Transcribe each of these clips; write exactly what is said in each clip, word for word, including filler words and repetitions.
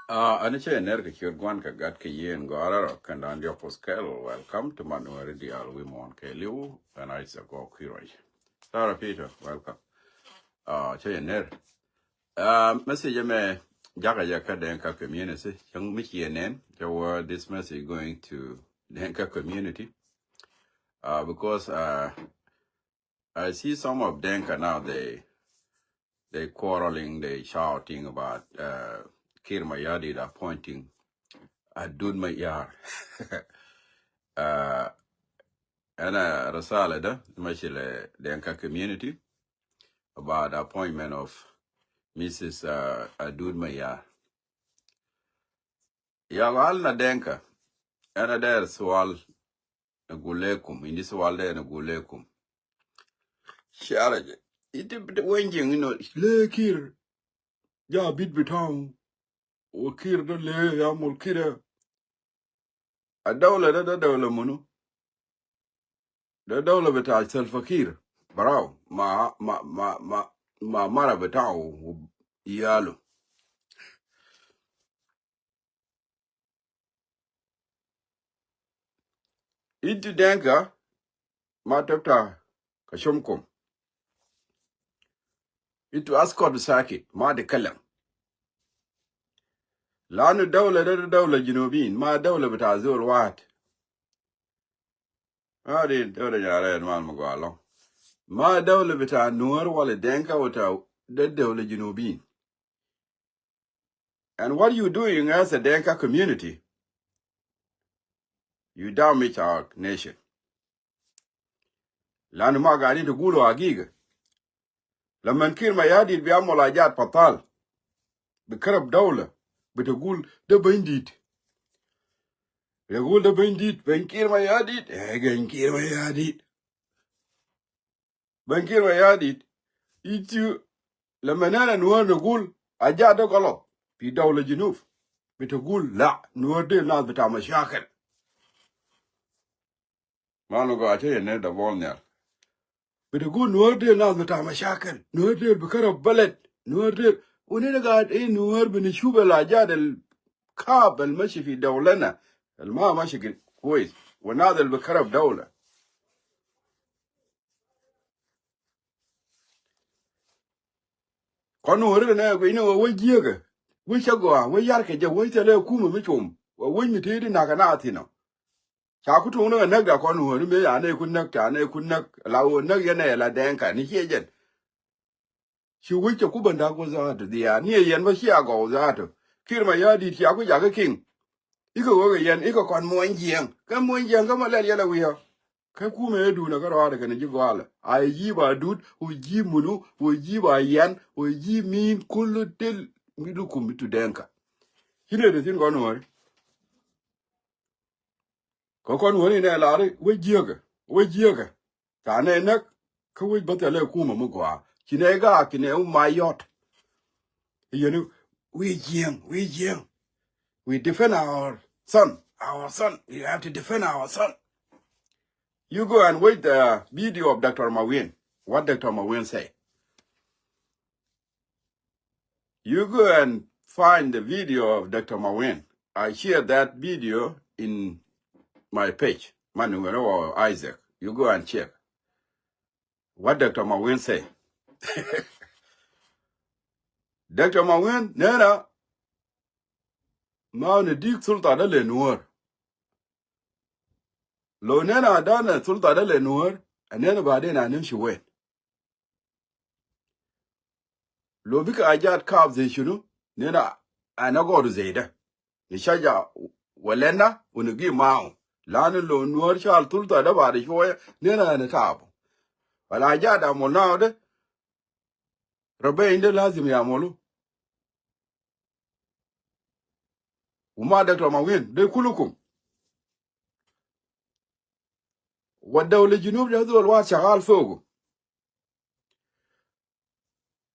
Uh, ani cɛ ner kɛ ciöt guan kɛ gat kɛ yien gɔara rɔ kɛn dan diɔk pos kɛl. Welcome to Manuel Dial Wimon kɛ liu and I sɛ gɔ kiroj. Sarah Peter, welcome. Uh, cɛ ner. Uh, message mɛ jaka jɛ kä Denka community. Cɛ mi ci nen cɛ wɔ this message going to Denka community. Uh, because uh, I see some of Denka now, they they quarreling, they shouting about uh, Kir Mayardit appointing Adut Mayar. Uh, and a risala da mashi le Denka community about appointment of Missus Uh, Adut Mayar. Ya gal na Denka, ana der sual na gulekum, indi sual der na gulekum. Shara je. Iti bit wenjing ino le Kir. Ja bit bitaw. Wa Kir da le ya mul kira. A dawla da, da dawla munu. Da dawla bita Salva Kir. Barau. Ma, ma, ma, ma, ma mara bitaw. Yalu. Intu Denka ma tebta ka shomkom. Intu askot sakit ma de kalam. Lanu dawla da dawla junubin ma dawla bita zol wahid. Ma de dawla jara mal magwalo. Ma dawla bita Nuer wala Denka wata da dawla junubin. And what you doing as a Denka community, you damage our nation. Lanu ma garin tugulu hagiga. Laman Kir Mayardit bi amul hajat batal. Bi karab dawla. Bi tugul da bandit. Bi tugul da bandit. Ban Kir Mayardit. Eh, ban Kir Mayardit. Ban Kir Mayardit, iti lama nana Nuer nugul aja de galat fi dawla Junub. Bi tugul la, Nuer de nas bita mashakil. Ma nugu acha yene da bol nyal. Bi tugul Nuer de nas bita mashakil. Nuer de bi karab balad. Nuer de, wu nina gaid, eh, Nuer bi nishuf al hajat al kab al mashi fi dawlana. Al ma mashi kwes. Wa nas al bi karab dawla. Kɔn wä ri nɛ guic ni wä wä jiäkä. Wä cä gɔaa, wä yarkɛ jɛ, wä thilɛ kumɛ mi com. Wä wä mi tëëdi nak kɛ na thinɔ. Ca ku tuŋ ni kɛ näk da kɔn wä ri mëë ca nɛ ku näk, ca nɛ ku näk. La wä näk yɛn ɛ la Denka ni ciɛ jɛn. Ci wä cɛ ku bä näk wä zaatu dhia. Ni ɛ yɛn bä cia gɔw zaatu. Kir Mayardit cia ku jakä kiŋ. Ikɛ wä kɛ yɛn, ikɛ kɔn muɔny jiɛŋ. Kä muɔny jiɛŋ kä ma lɛl yɛlɛ wi̱i̱ ɔ. Kä kumɛ ɛ duun ɛ kä rɔaadɛ kɛnɛ ji̱ gɔaalɛ. A ɛ ji̱ ba duut, wä ji̱ munu, wä ji̱ ba yan, wä ji̱ mi̱i̱n kul dil mi lukum mi tu Denka. Ci nɛ dee thin kɔn wä. Kä kɔn wä ni nɛ laari, wä jiäkä, wä jiäkä. Ca nɛ näk, kä wä bä thɛlɛ kumɛ mi gɔaa. Ci nɛ gaak, ci nɛ ma yɔt. Yɛn, we jiɛŋ, we jiɛŋ. We defend our son, our son. We have to defend our son. You go and watch the video of Doctor Mawin. What Doctor Mawin say? You go and find the video of Doctor Mawin. I share that video in my page. Manuel or Isaac. You go and check. What Doctor Mawin say? Doctor Mawin, nena ma ni dik sulta da le Nuer. Lo nena dana sulta da le Nuer, a nena baden a nimshi wen. Lo bika ajat kab zai shunu, nena ana godu zai da. Ni shaja walena, uni gi mau. Lanu lo Nuer shal sulta da bada shoya, nena ana tabu. Wala ajat amul nao de, Rabbe inde lazim ya mulu. Uma Doctor Mawin, de kulukum. Wa dawla Junub de zol wa shagal fogu.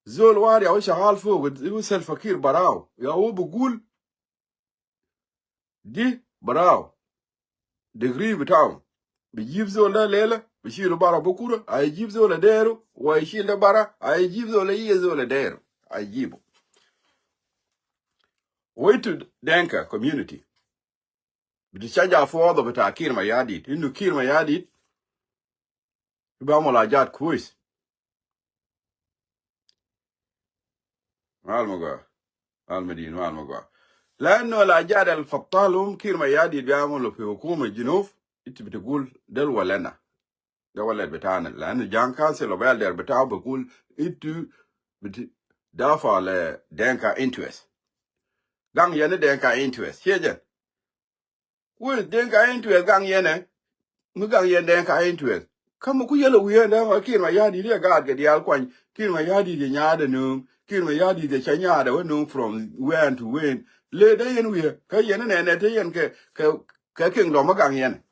Zol wa ya shagal fogu, yu Salva Kiir barau. Ya wu bugul di barau. Degree bitau. Bi jib zol da lela, bi shilu bara bukura, ay jib zol da deru, wa shil da bara, ay jib zol da iye zol da deru. Ay jibu. Wait to Denka community. Bi ti caja fɔɔdhɔ bita Kiir Mayardit. Inu Kiir Mayardit bi amul ajat kwes. Mal magwa. Mal madin, mal magwa. Lanu al ajat al fattalum Kiir Mayardit bi amulu fi hukuma Junub. Iti bi ti gul del walana. De walad bitana. Lanu Jaŋ Council of Elder bita bi gul iti bi ti dafa le Denka interest. Gaŋ yɛn Denka interest. Cie jɛn. Wul Denka interest gaŋ yɛn ɛ. Mi gaŋ yɛn Denka interest. Kä mi ku yɛl ɛ wi̱i̱ ɛn dee ma Kiir Mayardit ɛ gaat kɛ diaal kuany. Kiir Mayardit ɛ nyaadɛ nööŋ. Kiir Mayardit ɛ cɛ nyaadɛ wä nööŋ from when to when. Lɛ dee yɛn wi̱i̱ kä yɛn nɛnɛ te yɛn kɛ, kɛ, kɛ kingdom mi gaŋ yɛn.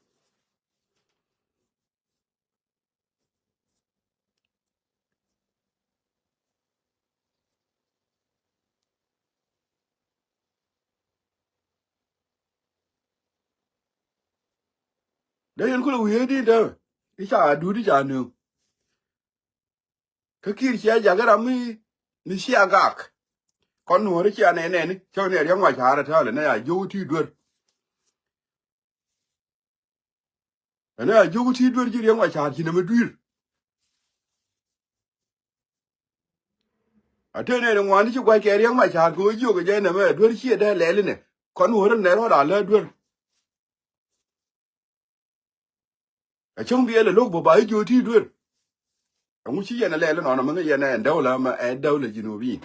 Dee yɛn kulɛ wi̱i̱ di dee i̱ ca duut i̱ ca nööŋ. Kä Kiir cia jakä ram mi, mi cia gak. Kɔn nuɔ̱ɔ̱ri cia nɛnɛni cäŋ ni riɛŋ wa ca̱a̱r ɛ tääl ɛ nɛ a jiök ti duer. Ɛn a jiök ti duer ji̱ riɛŋ ma ca̱a̱r ci nɛmɛ dui̱r. A te nɛn ŋuan ci gua̱c kɛ riɛŋ ma ca̱a̱r kɛ ɣöö jiök kɛ jɛ nɛmɛ duer ciɛ dee lɛl inɛ. Kɔn wä rɛl nɛ rɔɔd a lä duer. A cäŋ bi ɛl ɛ lo̱k bä ba i̱ jiök ti duer. Ɛŋu ci yɛn ɛ lɛl inɔnɔ mi ŋäc yɛn ɛ dawla ma ɛ dawla Junubin.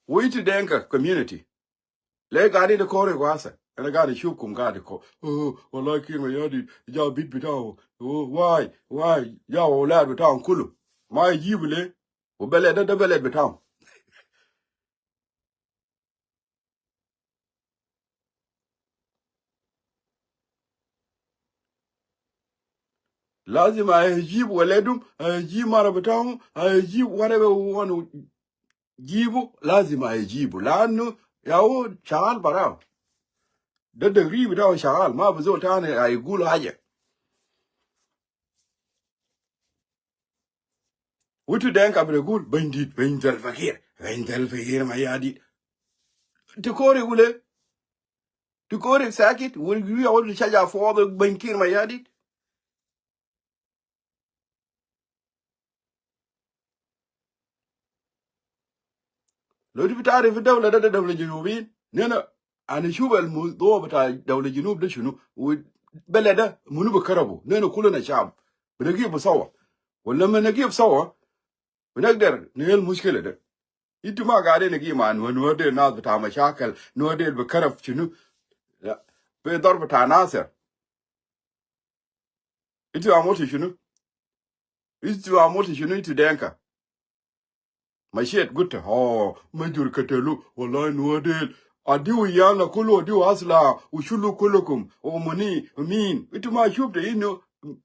Wait to Denka community. Lɛ gani de kore kwasa. Ɛn gani shukum gani ko. Oh, wallahi Kiir Mayardit ja bit bitao. Oh, why? Why? Ja wala bitao kulu. Ma jibu le. Wa beled da beled bitao. Lazim a yajib waladum, a yajib mara bitahum, a yajib whatever we want to jibu, lazim a yajibu. Lanu ya hu shagal barau. Da degree bitao shagal, ma bi zol tani a yagul haja. Witu Denka bi gul, beny dit, beny Salva Kiir, beny Salva Kiir Mayardit. Ti kore gule, ti kore sakit, wul gri awal ti caja fɔɔdhɔ beny Kiir Mayardit. Lo ti bi tarif dawla da, da dawla Junubin. Nena, ani shub al mawdu bita dawla Junub da shunu. Wa beled da munu bi karabu. Nena kulana shab. Bi nagif sawa. Wala ma nagif sawa, bi nagder nihel mushkila da. Itu ma gaade nagif ma Nuer, Nuer del nas bita mashakil, Nuer del bi karab shunu. Ya. Bi darb bita Nasir. Itu amultu shunu? Itu amultu shunu itu Denka? Mashet gutta, oh, Majur katalu, wallahi Nuer del. Adiu yana kulu, adiu asla, wa shulu kulukum, wa muni, wa min. Itu ma shuftu inu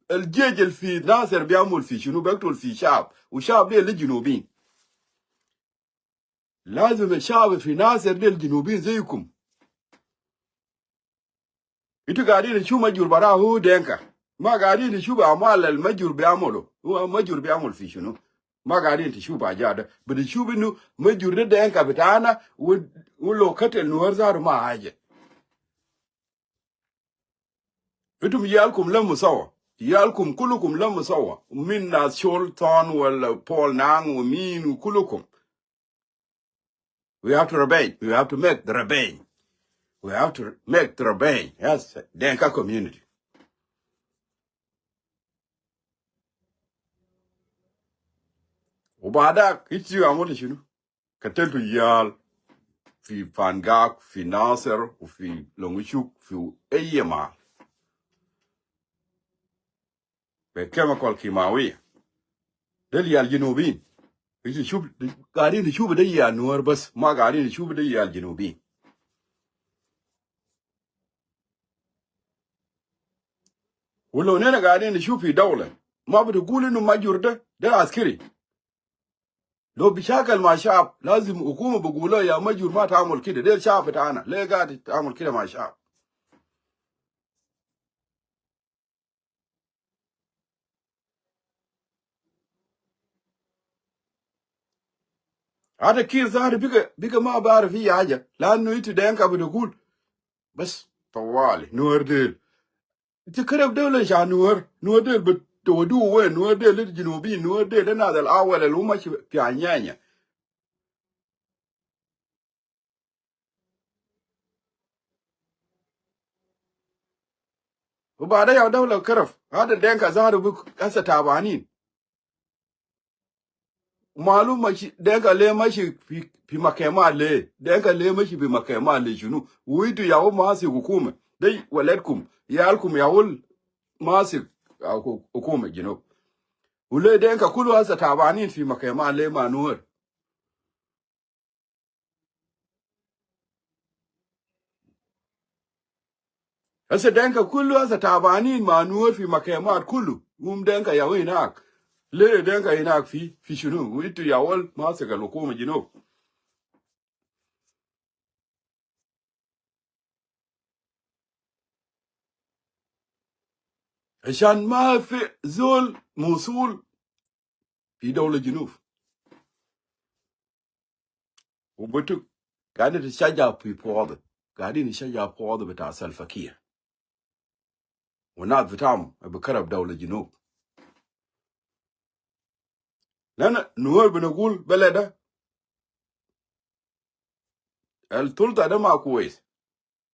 al-jesh al fi Nasir bi amul fi shunu, biktul fi shab, wa shab del Junubin. Lazim al-shab fi Nasir del Junubin zaykum. Itu gaadin tishuf Majur bara hu Denka. Ma gaadin tishuf amal al Majur bi amulu. Hu Majur bi amul fi shunu? Ma gaadin tishuf haja da. Bidi tishuf inu Majur da Denka bitana, wa, wa lo katal Nuer zatu ma haja. Itum yalkum lamu sawa. Yalkum kulukum lamu sawa. Min nas Shol Thon wala Paul Nang wa min kulukum. We have to revenge. We have to make the revenge. We have to make the revenge. Yes, Denka community. Wa badak, itu amultu shunu? Kataltu yal fi Fangak, fi Nasir, wa fi Longchuk, fi ayi mahal. Bi chemical kimawiya. Del yal Junubin. Itu shuf, gaadin tishuf da yal Nuer bas, ma gaadin tishuf da yal Junubin. Wa lo nena gaadin tishuf fi dawla, ma bi tagul inu Majur da, da askari. Lo bi shakal ma shab, lazim hukuma bi gulu ya Majur ma tamul kida, del shab bitana, le gaid tamul kida ma shab. Hata Kiir zaatu bikɛ, bikɛ ma baarif fi haja. Lanu intu Dinka bi tagul. Bas, tawali, Nuer del. Ti kärab dawla ca Nuer. Nuer del bi tawadu wen. Nuer del li Junubin. Nuer del li nas al awal al huma fi Anyanya. Wa baada ya dawla karaf, hada Dinka zaatu bi hasa tabanin. Malum mashi, Dinka le mashi fi, fi makema le. Dinka le mashi fi makema le shunu. Wa intu ya huma masik hukuma. De waladkum, yalkum ya huma masik, ah, hu-, hukuma Junub. Wa le Dinka kulu hasa tabanin fi makema le ma Nuer. Hasa Dinka kulu hasa tabanin ma Nuer fi makemat kulu. Hum Dinka ya wen hinak. Le Dinka hinak fi, fi shunu? Wa intu ya huma masik al hukuma Junub. Ashan ma fi zol musul fi dawla Junub. Wa betu, gaadin tishajja fi fawda. Gaadin tishajja fawda bita Salva Kiir. Wa nas bitam bi karab dawla Junub. Nana Nuer bi nagul beled da. Al sulta da ma kwes.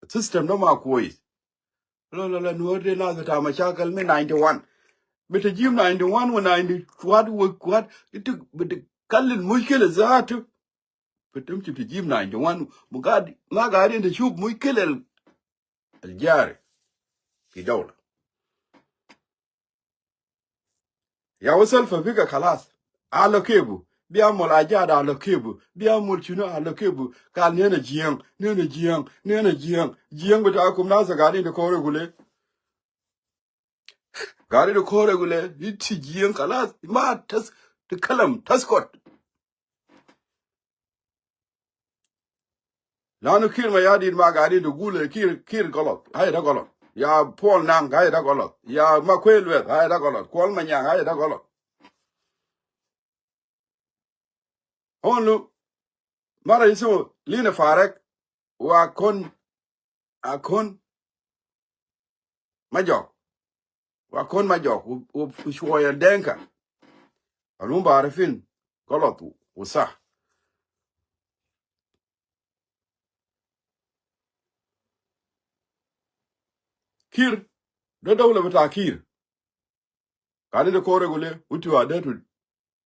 System da ma kwes. La, la, la, Nuer de nas bita mashakil min ninety one. Bita jib ninety one wa ninety what wa what. Intu bita kallil mushkila zaatu. Bita mshi bita jib ninety one. Ma gaadin, ma gaadin tishuf mushkila al, al jari fi dawla. Ya wa Salva bika kalas. Ala kefu. Bi amul hajat ala kefu. Bi amul shunu ala kefu. Gal nena Jiang, nena Jiang, nena Jiang. Jiang bitakum nas gaadin de kore gule. Gaadin de kore gule. Inti Jiang kalas. Ma tas-, tikalam, taskut. Lanu Kiir Mayardit ma gaadin tagul Kiir, Kiir galat. Haja da galat. Ya Paul Nang, haja da galat. Ya Makuei Lueth, haja da galat. Kuol Manyang, haja da galat. Hon lu mara isu Lina Farek wa Akon, Akon Majok. Wa Akon Majok, wa, wa, wa shuwaya Dinka. Al hum barifin galat wa sah. Kiir, da dawla bita Kiir. Gaadin de kore gule, utu adatu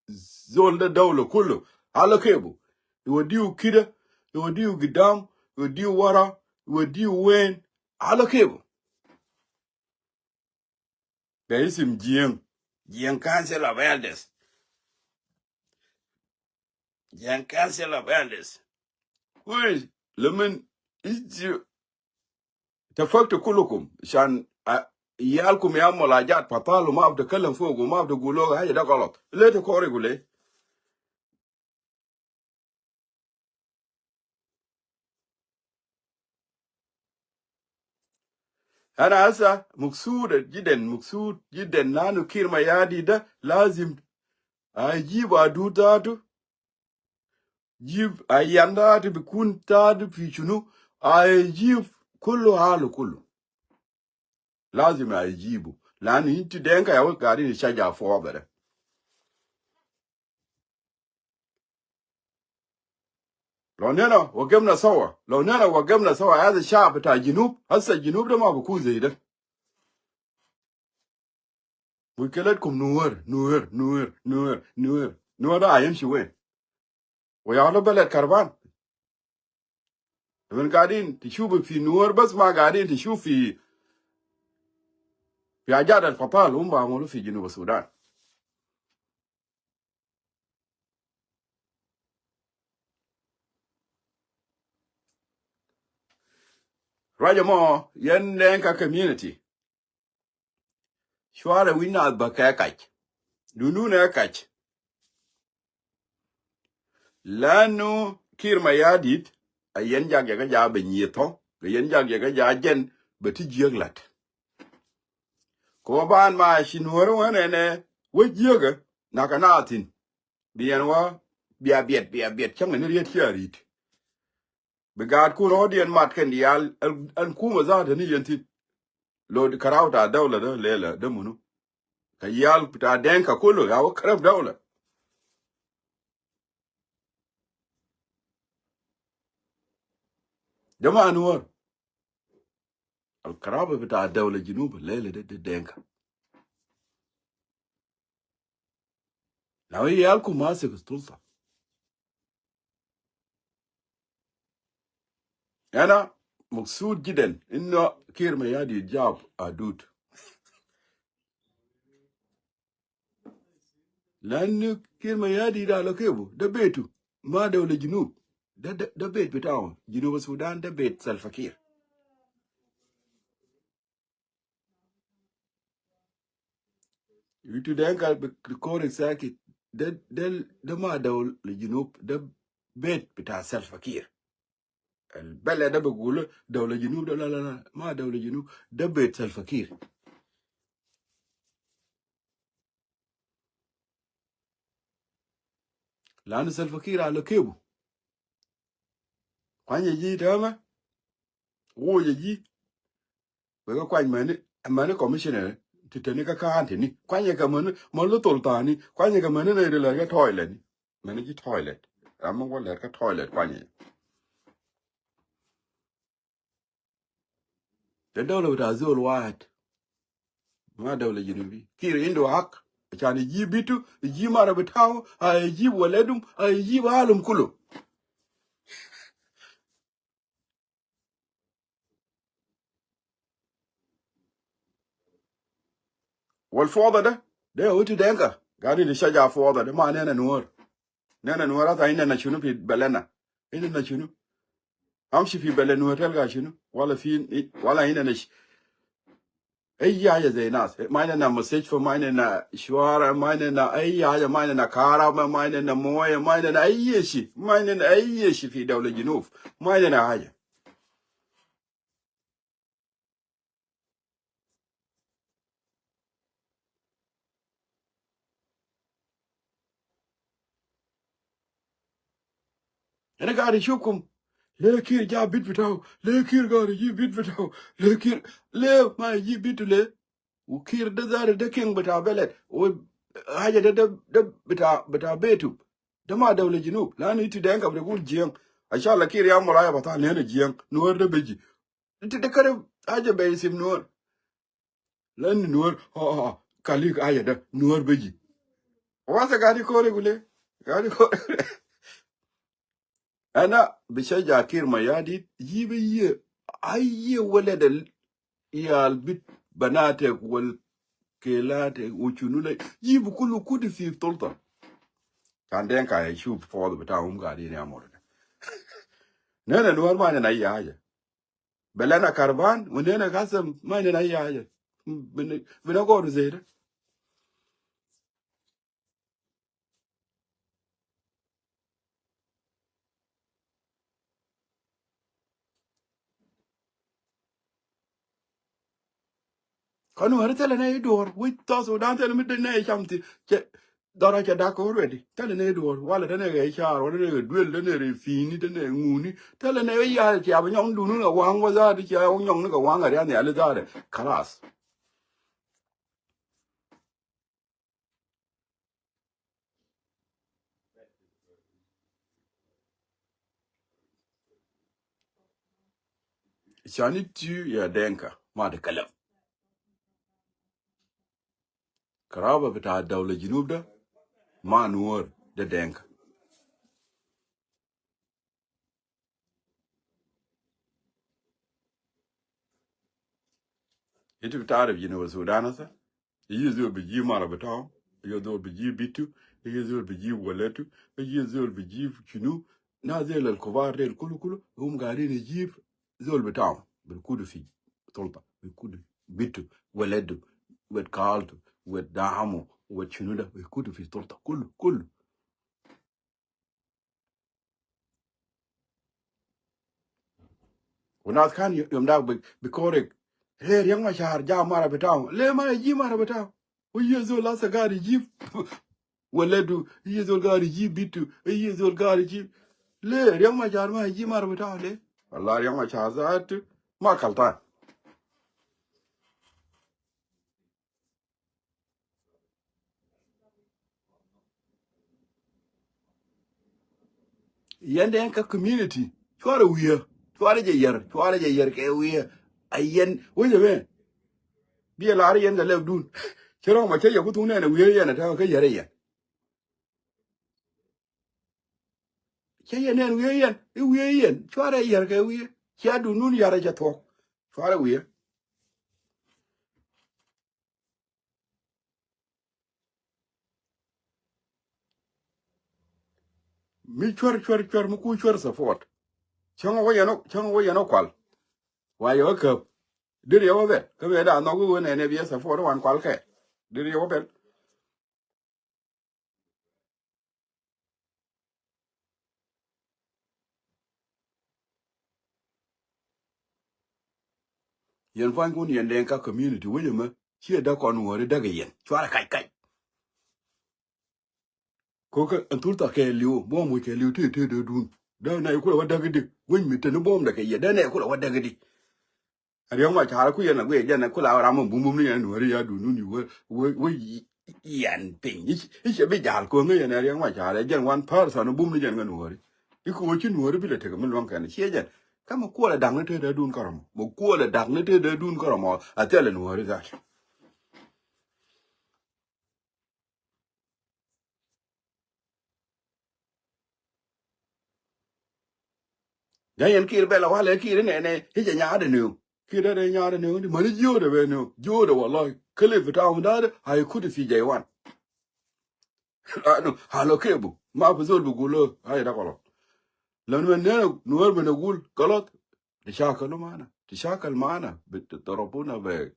zol da dawla kulu. Ala kefu. Iwadiu kida, iwadiu gidam, iwadiu wara, iwadiu wen. Ala kefu. Be isim Jiang. Jiang Council of Elders. Jiang Council of Elders. Kwes, lemen isi tafaktu kulukum, shan, a, yalkum ya amul hajat fatal, wa ma bitakallam fok, wa ma bitagulu haja, da galat. Le ta kore gule. Ana hasa mabsut jidan, mabsut jidan, lanu Kiir Mayardit da lazim ajib adut tatu, jib ayan tatu, bikun tatu fi shunu, ajib kulu halu kulu. Lazim ajibu. Lanu intu Dinka ya wa gaadin tishajja fawda da. Lo nena wagabna sawa, lo nena wagabna sawa, hasa shab bita Junub, hasa Junub da ma bikun zai da. Mushkilatkum Nuer, Nuer, Nuer, Nuer, Nuer. Nuer da hayimshi wen? Wa ya lo beled karban. Min gaadin tishufu fi Nuer bas, ma gaadin tishufu fi, fi hajat al fatal hum bi amulu fi Junub Sudan. Raja mo, yen Dinka community. Shuara wina ba kɛ kac. Dundun ɛ kac. Lanu Kiir Mayardit, a yen jak yɛ kä ja bɛ nyieth thɔ, kɛ yen jak yɛ kä ja jɛn bɛ ti jiäk lat. Kɛ wä ban ma ci Nuɔr wä nɛnɛ wä jiäkä, nakä na thin. Bi yɛn wä Bia biɛt, bia biɛt, cäŋ ni riet cia rit. Bi gaat kun rɔɔdiɛn mat kɛn diaal, ɛn, ɛn kumɛ zaat ni yɛn thin. Lo di karau ta dawla dä lɛlɛ dä munu. Kɛ yal ta Dɛŋka kulu, ya wä karab dawla. Dä ma Nuɔr. Al karaba bita dawla Junub lɛlɛ dä, dä Dɛŋka. Na wi yal ku masik sulta. Ana maksud jidan innu Kiir Mayardit jab adud. Lanu Kiir Mayardit ala kebu, da betu, ma dawla Junub. Da, da, da bet bitaw, Junub Sudan, da bet Salva Kiir. Witu Dɛŋka bi, bi kore sakit. Da, da, da ma dawla Junub, da bet bita Salva Kiir. Al bele da bi gulu dawla Junub da, la, la, la, ma dawla Junub, da bet Salva Kiir. Lanu Salva Kiir ala kebu. Kuanyɛ ji̱ täämɛ. Wuɔcɛ ji̱. Wekɛ kuany mäni, mäni commissioner ti teni kä ka̱a̱n teni. Kuanyɛ kɛ mäni, mäni sultani. Kuanyɛ kɛ mäni nɛy ti lɛr kɛ toilet ni. Mäni ji̱ toilet. Ram mi wä lɛr kɛ toilet kuanyɛ. Te dawla bita zol wahid. Ma dawla Junubi. Kiir indu hak. Ashan ijibu bitu, ijibu mara bitaw, a ijibu waladum, a ijibu alum kulu. Wal foda da, da ya witu Dɛŋka. Gani ni shaja foda da, ma nena Nuɔr. Nena Nuɔr, hasa inna na shunu fi belena. Inna na shunu. Amshi fi bele Nuɔr talga shunu. Wala fi, wala inna na sh-, Ay haja zay nas. Ma indana mustashfa, ma indana shuwara, ma indana ay haja, ma indana karaba, ma indana moya, ma indana ay shi, ma indana ay shi fi dawla Junub. Ma indana haja. Ana gaid ishufkum. Le Kiir jab bit bitau. Le Kiir gaid ijib bit bitau. Le Kiir, le ma ijib bitu le. Wa Kiir da zatu da king bita beled. Wa haja da, da, da bita, bita betu. Da ma dawla Junub. Lanu itu Dɛŋka bi gul Jiɛŋ. Inshallah Kiir ya muraya bita nena Jiɛŋ. Nuwar da biji. Inti de kede haja be isim Nuwar. Lanu Nuwar, oh, oh, oh, kalik haja de, Nuwar beji. Wasa gadi kore gule. Gadi kore. Ana bi shaja Kiir Mayardit, jibu ayi, ayi walad al iyal bit banatek wal kelatek wa shunu le, jibu kulu kudu fi sulta. Kan Dɛŋka ya shuf foda bitahum gadin yamulu de. Nena Nuwar ma nena ayi haja. Belena karban, wa nena kasam, ma nena ayi haja. Bina, bina goru zeda. Kanu hari tele ne iduɔr, wi̱c South Sudan tele mi de ne i̱ cam ti, cɛ, dhɔra cɛ dak already. Tele ne iduɔr, wala tene kɛ icar, wala tene kɛ duel, tene kɛ fini, tene kɛ ŋuni. Tele ne iya, cia bi nyɔŋ duni kɛ waŋ wa dhati, cia nyɔŋ ni kɛ waŋ a rian yali dhati. Kalas. Cani ti ya Dɛŋka, ma de kalam. Karaba bita dawla Junub da, ma Nuwar da Dɛŋka. Inti bi tarif Junub Sudan hasa. Ayi zol bi jibu mara bitau. Ayi zol bi jibu bitu. Ayi zol bi jibu waladu. Ayi zol bi jibu shunu. Nas del al kubar del kulu kulu. Hum gadin ijibu zol bitau. Bi kudu fi sulta. Bi kudu bitu. Waladu. Wed kaltu. Wed damu. Wed shunu da. Bi kudu fi sulta. Kulu, kulu. Wa nas kan yom dak bi, bi korek. Le Riek Machar jab mara bitau. Le ma ijibu mara bitau. Wa ayi zol hasa gadi ijibu. Wala du, iye zol gari ji bitu, iye zol gari ji. Le, Riek Machar ma ji mar bita le. Wala Riek Machar zatu, ma kaltan. Yɛn dee kä community. Cuarɛ wi̱i̱. Cuarɛ jɛ yɛr. Cuarɛ jɛ yɛr kɛ wi̱i̱. A yɛn. Wecɛ mɛ. Biɛ lar yɛn kɛ lɛp dun. Cɛ rɔm a cɛ yɛ ku thuŋ nɛn a wi̱i̱ yɛn a tɛk kä yɛr a yɛn. Cɛ yɛn nɛn wi̱i̱ yɛn. I̱ wi̱i̱ yɛn. Cuarɛ yɛr kɛ wi̱i̱. Cia dun nun yar a cɛ thuɔk. Cuarɛ wi̱i̱. Mi cuɛr, cuɛr, cuɛr, mi ku cuɛr support. Cäŋ wä yɛn ɔ, cäŋ wä yɛn ɔ kual. Wa yɛ wä käp. Dir yɛ wä bɛl. Kä bɛ da nhɔk wä nɛnɛ bi yɛ support wan kual kɛ. Dir yɛ wä bɛl. Yɛn pua̱nykun yɛn dee kä community wec ɛmɛ. Ciɛ däk kɔn wäri däk yɛn. Cuarɛ kac kac. Kokä ɛn thul thak kɛ liw, mɔ muc kɛ liw tëë tëë dee dun. Dee nɛ kulɛ wä däk di. Wec mi teni buɔ̱mdɛ kɛ yɛ, dee nɛ kulɛ wä däk di. Riek Machar ku yɛn a guiɛ jɛn kulɛ ram mɔ bum bum ni yɛn nuɔri ya dun dun i̱ wä, wä, wä yɛn piny. I̱, i̱ cɛ bi jal ko̱ŋ yɛn Riek Machar jɛn one person bum ni jɛn ŋä nuɔri. I̱ ko̱ ci nuɔri bi lɛ tek mi luɔ̱ŋ kɛn ciɛ jɛn. Kä mɛ kuɔlɛ dak ni tëë dee dun kärɔmɔ. Mɛ kuɔlɛ dak ni tëë dee dun kärɔmɔ. A thilɛ nuɔri gat. Nya yɛn Kiir bɛl a walɛ Kiir inɛnɛ i̱ jɛ nyaadɛ nööŋ. Kiir dee nyaadɛ nööŋ di mäni jiöödɛ bɛ nööŋ. Jiöödɛ wä lɔc. Käli bi ta̱a̱ wundäärä a i̱ kut i̱ thiec jɛ iwan. Anu, halo kebu. Ma bi zol bi gul lo. Haja da kɔlɔt. Lanu mɛ nɛnɛ nuɔr mɛ nɛ gul. Kɔlɔt. Ti shakal mana. Ti shakal mana. Bi ti dhorobuna bɛ.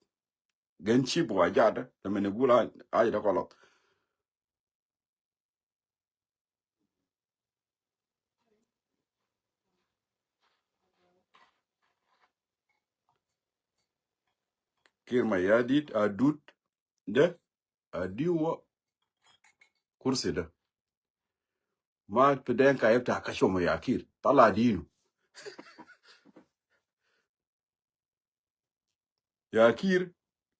Gen cip wa jada. Lɛ mɛ nɛ gul haja da kɔlɔt. Kiir Mayardit a dut de a diw wä kursi de. Ma fi Denka yep ta ka shomo ya Kiir. Tala dinu. Ya Kiir,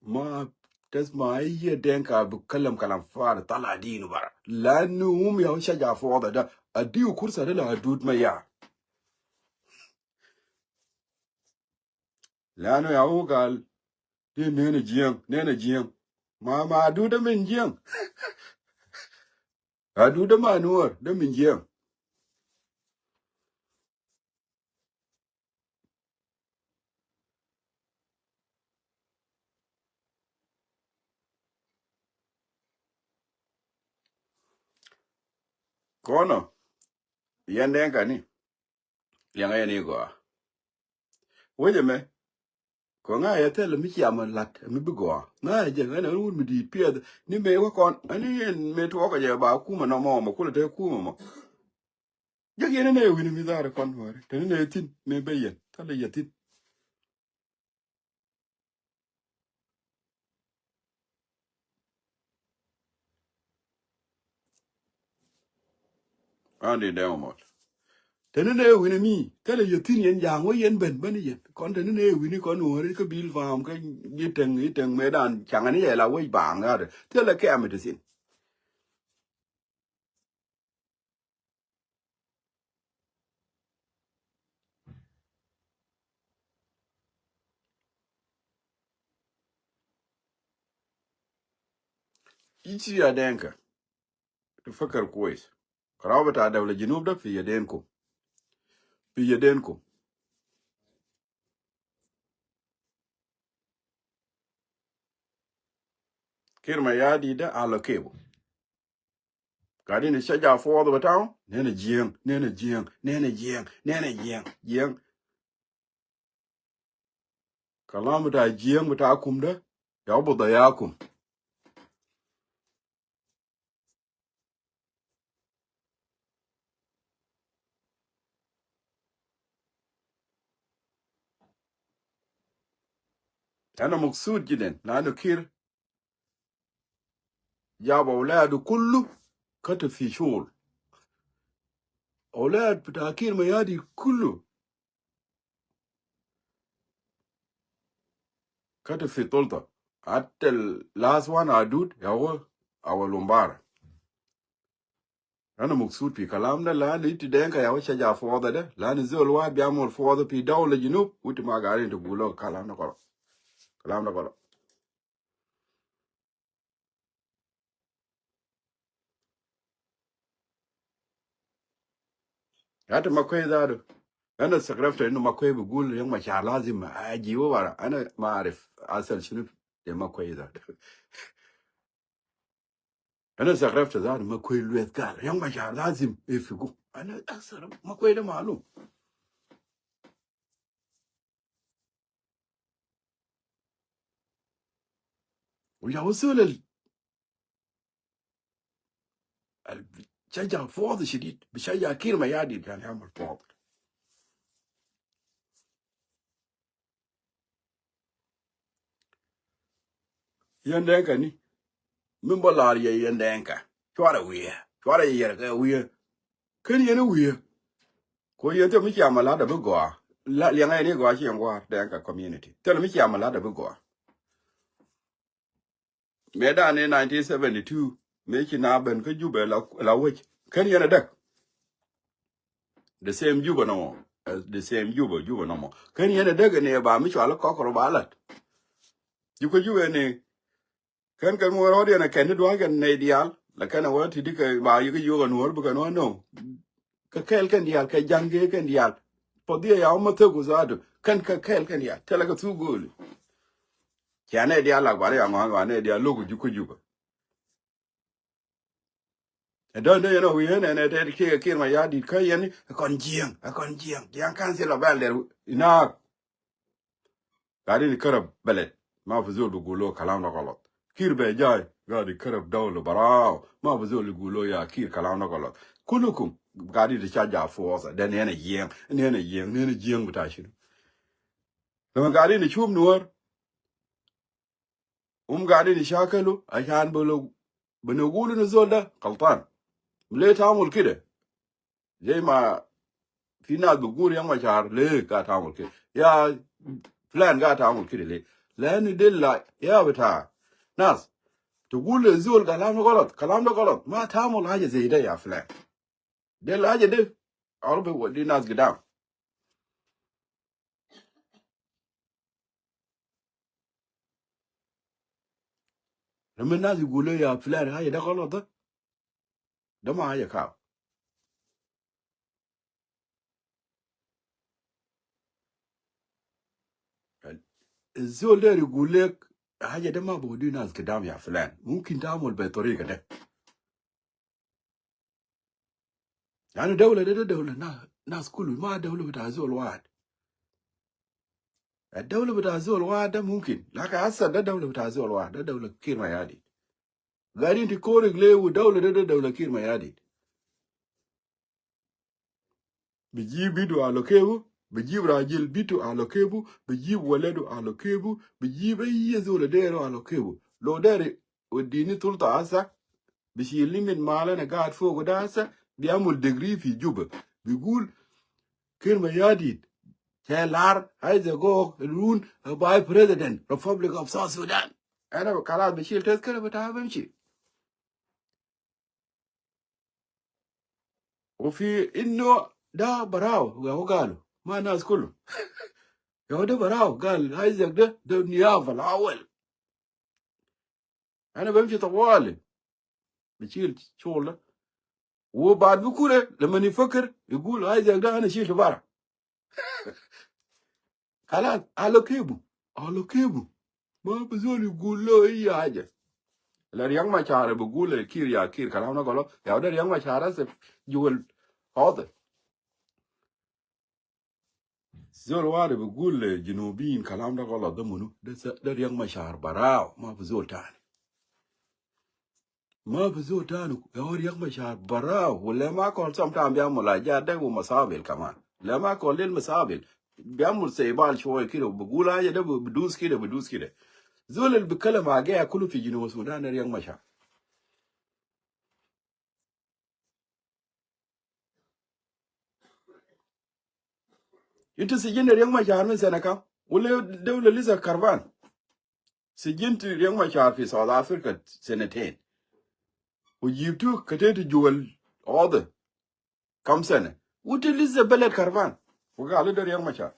ma tasma ayya Denka bi kalam kalam fari, tala dinu bara. Lanu hum ya shaja foda da. A diw kursa da la a dut ma ya. Lanu ya wu gal, di nene jiɛŋ, nene jiɛŋ. Ma, ma a dut da min jiɛŋ. A dut da ma nuɔr, da min jiɛŋ. Kɔnɔ, yɛn Denka ni, liɛŋɛ yɛn i̱ gɔaa. Wecɛ mɛ, kɔ ŋa̱ yɛ thil mi ciam lat mi bi gɔaa. Ŋa̱ yɛ jɛ ŋa̱ yɛ wut mi di̱i̱t piɛth ni mëë wä kɔn. Ani yɛn mëë tuɔɔk kɛ jɛ ba kumɛ nɔmɔ mɔ kulɛ te kumɛ mɔ. Jek yɛn inɛ wi̱ni mi dhar kɔn wari. Tɛn inɛ thi̱n mëë ben yɛn. Thilɛ yɛ thi̱n. An di dɛŋ mɔl. Tɛn inɛ wi̱ni mi. Thilɛ yɛ thi̱n yɛn ja̱a̱ŋ wä yɛn ben ben yɛn. Kɔn tɛn inɛ wi̱ni kɔn wari kä bil faam kä ji̱ tɛŋ, ji̱ tɛŋ mëë dan caŋɛ ni yɛ la wec baaŋ gat. Thilɛ kɛm iti thi̱n. Ichi ya Denka. Tafakar kwes. Karau bita dawla Junub da fi yadinkum. Fi yadinkum. Kiir Mayardit da ala kebu. Gaidin shaja fawda bitahum, nena jiɛŋ, nena jiɛŋ, nena jiɛŋ, nena jiɛŋ, jiɛŋ. Kalam bita jiɛŋ bitakum da, ya bi dayakum. Ana maksud jidan, lanu Kiir jab awladu kullu Kä te fi shul. Awlad bita Kiir Mayardit kulu. Kä te fi tulta. Hatta last one Adut, ya huwa Awal Umbara. Ana maksud fi kalam da, lanu iti Denka ya huwa shaja fawda da, lanu zol wahid bi amul fawda fi dawla Junub, wa iti ma garin tugulu kalam da galat. Kalam da galat. Hatta Makuei zatu. Ana sagrafta inu Makuei bi gul Riek Machar lazim aji wa bara. Ana ma arif asal shunu de Makuei zatu. Ana sagrafta zatu Makuei luet gal Riek Machar lazim ifigu. Ana asal Makuei de malum. Wa ya usul al, al shaja fawda shadid, bi shaja Kiir Mayardit, yani amul fawda. Yɛn Denka ni, min bä lar yɛ yɛn Denka. Cuarɛ wiɛ, cuarɛ yɛ yɛrɛ kɛ wiɛ. Ken yɛn wiɛ. Ko yɛn te mi cia ma lat a bi gɔa. La, liɛŋɛ yɛn i gɔa ci yɛn guar Denka community. Te mi cia ma lat a bi gɔa. Mɛ dan ni nineteen seventy-two, mɛ ci na ben kä Juba la, la wec. Ken yɛn a däk. The same Juba nɔmɔ. Eh, the same Juba, Juba nɔmɔ. Ken yɛn a däk ni ba mi cual kɔkɔrɔ ba lat. Juba, Juba ni. Kɛn kɛn muɔr ɣɔt yɛn a kɛn ni dua̱a̱c kɛn nɛy diaal. La kɛn a wä ti di kɛ ba yik yio̱k a nuɔr bi kɛn wä nɔ. Kɛ kɛɛl kɛn diaal, kɛ ja̱ŋ kɛ kɛn diaal. Puɔth yɛ ya wä ma thek ku zaatu. Kɛn kɛ kɛɛl kɛn diaal. Tɛlɛ kɛ thuk go̱o̱li. Cia nɛy diaal lak bari ya ŋɔ̱a̱ŋ ba nɛy diaal lo̱k ku Juba, Juba. Ɛ dɔ̱ŋ dee yɛn ɔ wi̱i̱ ɣän ɛn ɛ tɛt kiɛ Kiir Mayardit kä yɛn ɛ kɔn jiɛŋ, ɛ kɔn jiɛŋ. Jiɛŋ ka̱n thil ɔ bɛl dɛr inak. Gaadin i̱ kärab bɛlɛt. Ma fi zol bi gul lo kalam da galat. Kiir bɛ jay gaadin i̱ kärab dawla baraaw. Ma fi zol bi gul lo ya Kiir kalam da galat. Kulukum gaadin i̱ ca ja fuwasa. Dee ni ɛn ɛ jiɛŋ, ni ɛn ɛ jiɛŋ, ni ɛn ɛ jiɛŋ bita shinu. Lama gaadin i̱ cub nuɔr. Hum gaadin ishakalu ashan bolo, bino gulu ni zol da galtan. Le tamul kide. Zay ma fi nas bi gulu Riek Machar le ga tamul kide. Ya plan ga tamul kide le. Lanu de la ya bita nas. Tugulu le zol kalam da galat, kalam da galat. Ma tamul haja zay da ya plan. De la haja de. Arbi wadi nas gidam. Lama nas igulu ya filan haja de galat da. De ma haja kaw. Zol de igulu haja de ma bodi nas gidam ya filan. Mumkin tamul be tariga de. Lanu dawla de, de dawla na, nas kulu, ma dawla bita zol wahid. Dawla bita zol wahid de mumkin. Lakin hasa de dawla bita zol wahid, de dawla Kiir Mayardit. Gaadin ti korik le u dawla de, de dawla Kiir Mayardit. Bi jib bitu alo kebu, bi jib rajil bitu alo kebu, bi jib waledu alo kebu, bi jib ayi zol deru alo kebu. Lo deri wadini tulta hasa, bi shilni min mal ana gaad fogu da hasa, bi amul degree fi Juba. Bi gul Kiir Mayardit, Chelar, Isaac Gok, Lun, Vice President, Republic of South Sudan. Ana kalas bi shil tazkira bita bimshi. Wa fi inu da baraaw, ya hu galu, ma nas kulu. Ya hu de baraaw, gal Isaac de, de niyaba al-awal. Ana bimshi tawali. Bi shil shul da. Wa baad bi kure, lama ifakir, igul Isaac de ana shiltu bara. Kalas, alo kebu, alo kebu. Ma bi zol igulu lo ayi haja. La Riek Machar bi gulu le Kiir ya Kiir, kalam na galat. Ya de Riek Machar hasa juwal hawde. Zol wahid bi gulu le Junubin, kalam na galat, de munu? De sa, de Riek Machar baraaw, ma bi zol tani. Ma fi zol tani, ya hu Riek Machar baraaw. Wa le ma kol sometime bi amul haja de wa masabil kaman. Le ma kol lil masabil. Bi amul seibal shoye kide, bi gul haja de bi dus kide, bi dus kide. Zol al bi kalam haja kulu fi Junub Sudan de Riek Machar. Inti sijin Riek Machar min sɛnɛ kam? Wala dawla lisa karban? Sijin ti Riek Machar fi South Africa sɛnɛten. Wa jibtu kete ti juwal ɔdhi kam sɛnɛ. Wa inti lisa beled karban. Wa gal de Riek Machar.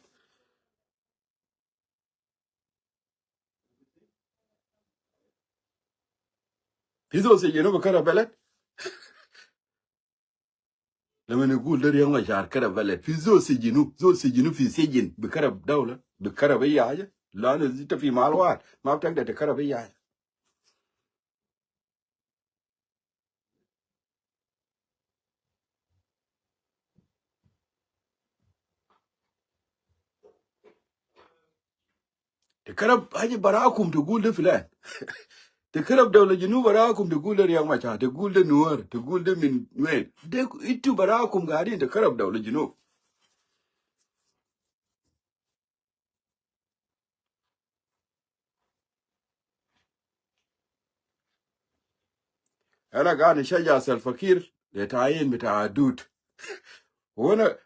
Fi zol sijinu bi karab beled. Lama nigul de Riek Machar karab beled. Fi zol sijinu, zol sijinu fi sijin bi karab dawla, bi karab ayi haja. Lanu inta fi mahal wahid, ma bi tagder ti karab ayi haja. Ti karab haja barakum ti gul de filan. Ti karab dawla Junub barakum ti gul de Riek Machar, ti gul de Nuer, ti gul de min wen. De intu barakum gadin ti karab dawla Junub. Ana gani shaja Salva Kiir le tayin bita Adut. Wana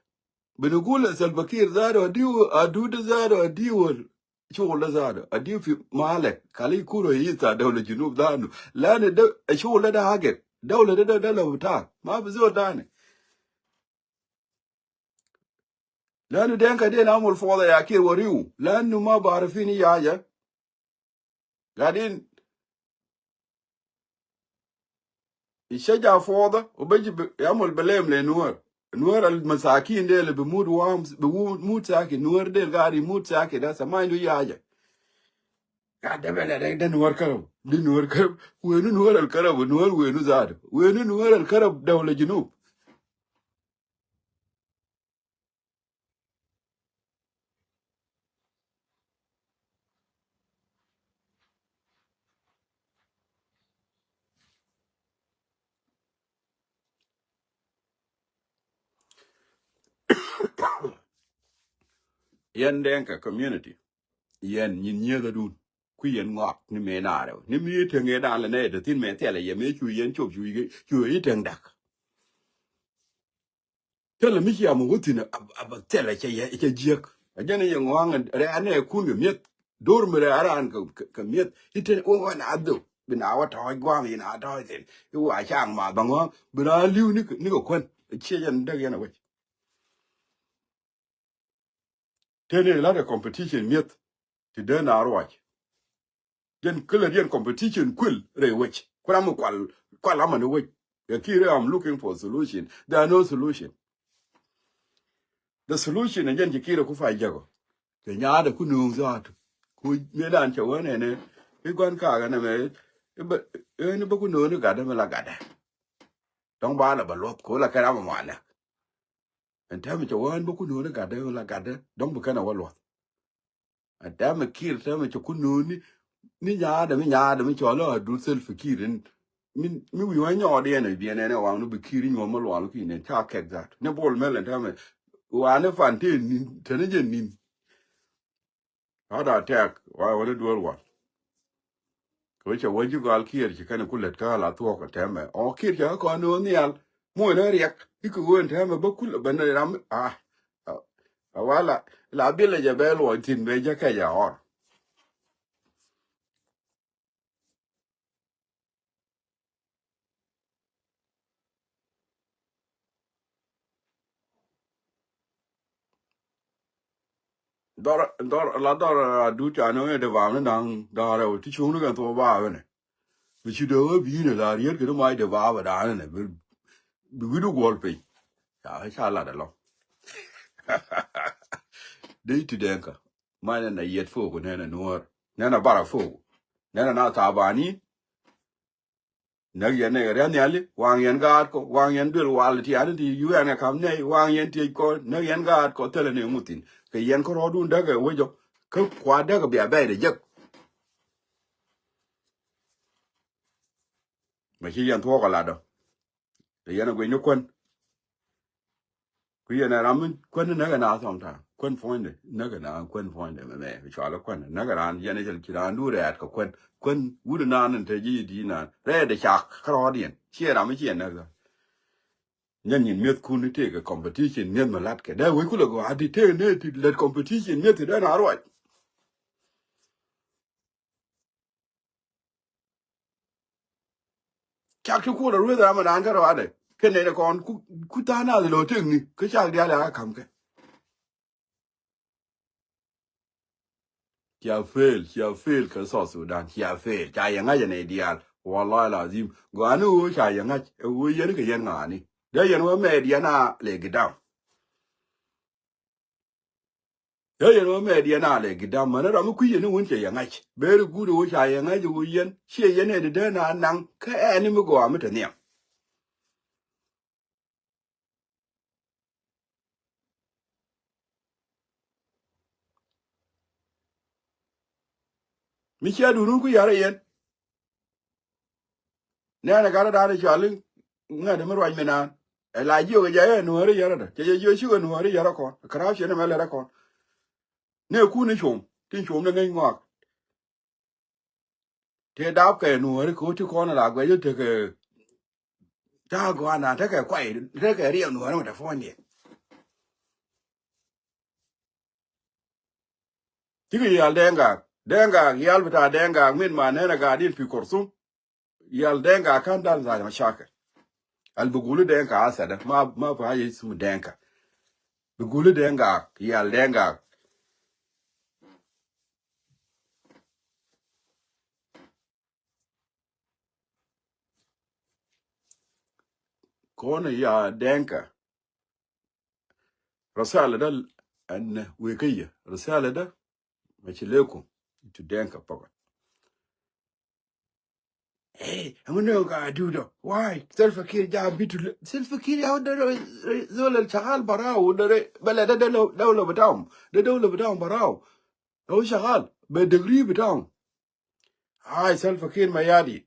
binugul Salva Kiir zado adiu Adut zado adiu shugul zado adiu fi malek kali kuro yita dawla Junub zado. Lanu da shugul da hagek dawla da da la bita ma fi zol tani. Lanu Denka de na amul foda ya Kiir wariu lanu ma barifin ya haja. Gadin ishaja foda, wa beji bi yamul belem le Nuer. Nuer al masakin del bi mut wam, bi mut saki. Nuer del gadi mut saki da sama indu ayi haja. Gade bele de, de Nuer karab, de Nuer karab. Wenu Nuer al karab, Nuer wenu zado. Wenu Nuer al karab dawla Junub. Yɛn Denka community, yɛn nyin nyieth adun, ku yɛn ŋɔak ni me na rɛw ni mi teŋ ɛ dan lɛ nɛ dee thin me thilɛ yɛ me cu yɛn cop cu yɛ cu yɛ teŋ dak. Thilɛ mi ci am wä thin a, a, a thilɛ cɛ yɛ cɛ jiäk. A jɛn yɛ ŋɔaŋ rɛ anɛ kun kɛ mi̱eth. Dor mi rɛ aran kɛ, kɛ, kɛ mi̱eth. I̱ ten wä wä na dhok bi na wä tɔ̱ɔ̱c gua̱a̱m yi na tɔ̱ɔ̱c thin i̱ wa caŋ ma bä ŋɔaŋ bi na li̱w ni kɛ, ni kɛ kuän. Ciɛ jɛn däk yɛn a wec. Tëë ni lat ɛ competition mi̱eth ti dee na ruac. Jɛn kilɛ diɛn competition kuil rɛy wec. Ku ram mi kual, kual ama ni wec. Ɛ Kiir, I'm looking for solution. There are no solution. The solution ɛ jɛn ci Kiir ɛ ku pay jäk ɔ. Kɛ nyaatdɛ ku nööŋ zaatu. Ku mëë dan cɛ wä nɛnɛ i̱ gua̱n kaakɛ nɛmɛ i̱ bä, i̱ ni bä ku nööŋ i̱ gatdɛ mi la gatdɛ. Dɔ̱ŋ ba la bä luɔth ku la kɛ ram ɛ mualɛ. Ɛn täämɛ cɛ wä ɛn bä ku nööŋ i̱ gatdɛ mi la gatdɛ dɔ̱ŋ bi kɛn ɛ wä luɔth. Ɛn täämɛ Kiir täämɛ cɛ ku nööŋ ni, ni nyaadɛ mi nyaadɛ mi cɔl ɛ Adut Salva Kiir in. Mi, mi wi̱i̱ wä nyɔɔdiɛn ɛ biɛn ɛn ɛ waŋ ni bi Kiir inyuɔ̱th mi lual ki nɛn ca kɛk that ni Bol Mel ɛn täämɛ. Wanɛ fan tëë ni̱n teni jɛ ni̱n. Heart attack wa wä ni duel wal. Kɛ wä cɛ wä ji̱ gɔal Kiir ci kɛn ku lät kä la thuɔk ɛ tɛmɛ ɔ Kiir cɛ kä kɔn ni wä nhial. Muɔ̱n ɛ riɛk i̱ kɛ ɣöö ɛn tɛmɛ bä kul ɛ ben ram a. A wala la bilɛ jɛ bɛ luɔc thi̱n bɛ jɛ kɛ jɛ ɣɔr. Dhɔr, dhɔr, la dhɔr Adut ca ni wee dee baam ni da̱ŋ da̱ŋ rɛw ti cuŋni kɛn thok baam ni. Mi ci dee wee bi̱i̱ni la riet kɛ ni mac dee baam da̱a̱n ni bi, bi wi̱du guɔl piny. Ca, ca lat alɔ. Dee ti dee kä. Mac ni na yiet fok nɛn a nuɔ̱ɔ̱r. Nɛn a bara fok. Nɛn a na thabani. Näk yɛn nɛ ria̱n nhiali waŋ yɛn gaat kɔ waŋ yɛn duel wal ti an ti yu ɛn ɛ kam nɛy waŋ yɛn tiec kɔ näk yɛn gaat kɔ thilɛ ni ŋu thi̱n. Kɛ yɛn kä rɔɔdun däk ɛ wecɔ kä kua däk ɛ bia bɛy dɛ jek. Mɛ ci yɛn thuɔɔk ɛ latdɔ. Kɛ yɛn ɛ guic ni kuän. Ku yɛn ɛ ram mi kuän näk ɛ na thɔŋ ta̱a̱ kuän puɔ̱nydɛ näk ɛ na kuän puɔ̱nydɛ mɛmɛ bi cɔal ɛ kuän näk ɛ raan yɛn ɛ cɛ ci raan duun rɛɛt kɛ kuän kuän wut ɛ naan in te ji̱ i̱ di̱i̱t naan rɛɛt ɛ cak kärɔɔdiɛn ciɛ ram mi ciɛ näk ɛ. Nyɛn nyin mi̱eth kun ni tëëkɛ competition mi̱eth mi la̱tkɛ. Dee wec kulɛ gɔaa ti tëëk ni ti lät competition mi̱eth ti dee na ruac. Cak ti kuɔl a rueth ram a naan kä rɔadɛ. Kɛ nɛn kɔn ku, ku tha̱a̱ŋ nath lo̱ tëëkni kä cak diaal a ka̱m kɛ. Cia fail, cia fail kɛ South Sudan, cia fail. Ca yɛ ŋa̱c ɛnɛ diaal. Wallahi lazim. Gɔaa ni ɣöö ca yɛ ŋa̱c, ɛ ɣöö yɛn kɛ yɛn ŋa̱a̱ni. Dee yɛn wä mɛɛt yɛn a lɛ gidam. Dee yɛn wä mɛɛt yɛn a lɛ gidam. Mɛn ram mi kui̱ yɛn ni wun cɛ yɛ ŋa̱c. Very good ɣöö ca yɛ ŋa̱c ɣöö yɛn. Ciɛ yɛn ɛ di dee na naŋ. Kä ɛn ni mi gɔaa mi te nhiam. Mi cia duun wun ku yar a yɛn. Nɛnɛ gat a da̱a̱n a cɔal i̱ ŋädɛ mi ruac mi naan. Ɛ la jiök ɛ jɛ ɛ nuääri yär a dä. Cɛ jɛ jiök cikɛ nuääri yär a kɔn. Corruption ɛmɛ lɛt a kɔn. Ni ɛ kun i̱ com. Tin com ni ŋäc ŋɔak. Tëë dap kɛ nuääri ko̱ ti kɔn la guɛc tekɛ. Ta̱a̱ gɔaa na tekɛ kuay tekɛ riɛk nuääri mɛ te puɔ̱nydɛ. Cikɛ yal Dɛŋ Gak, Dɛŋ Gak, yal bita Dɛŋ Gak min ma nɛn a gat in pi Khartoum. Yal Dɛŋ Gak kan dal zat mashakil. Al bi gulu Dɛŋ Gak asada ma ma fi haja ismu Dɛŋ Gak. Bi gulu Dɛŋ Gak, yal Dɛŋ Gak. Kɔn ya Dɛŋka. Risala da an wek kɛ. Risala da maci lekum. Itu Dɛŋka pakat. Hey, I'm gonna go do the. Why? Salva Kiir ja bitu. Salva Kiir ya da zol al shagal barau da. Bala da da dawla bitam. Da dawla bitam barau. Hau shagal. Be degree bitam. Ai Salva Kiir Mayardit.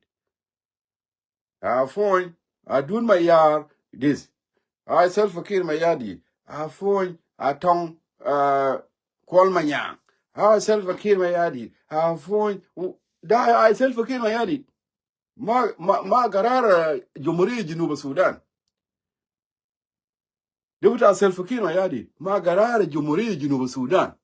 A puɔ̱ny a Dut Mayar this. Ai Salva Kiir Mayardit. A puɔ̱ny a tɔŋ a Kuɔl Manyaŋ. Ai Salva Kiir Mayardit. A puɔ̱ny da ai Salva Kiir Mayardit. Ma ma ma garar Jumhuriya Junub Sudan. De bita Salva Kiir Mayardit ma garar Jumhuriya Junub Sudan.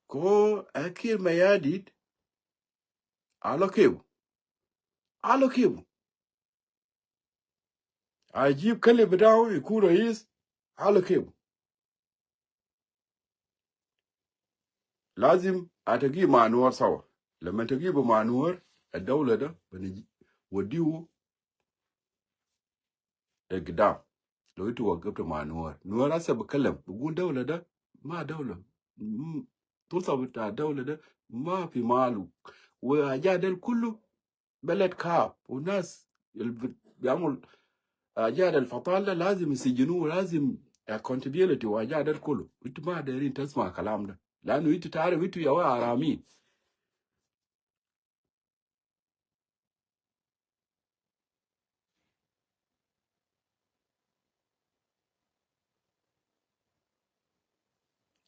Ko a Kiir Mayardit. Alo kebu. Alo kebu. A jib kali bitau ikun rais. Alo kebu. Lazim a tagi ma Nuer sawa. Lama tagi ma Nuer, a dawla da bani wadiu da gidam. Lo itu wagabta ma Nuer. Nuer asa bikalam. Bugul dawla da ma dawla. Tulta bita dawla da ma fi malu. Wa haja del kullu. Beled kaab, wa nas biamul haja del fatal da lazim yisijinu, lazim accountability wa haja del kulu. Itu ma derin tasma kalam da. Lanu itu tarif itu ya wa arami.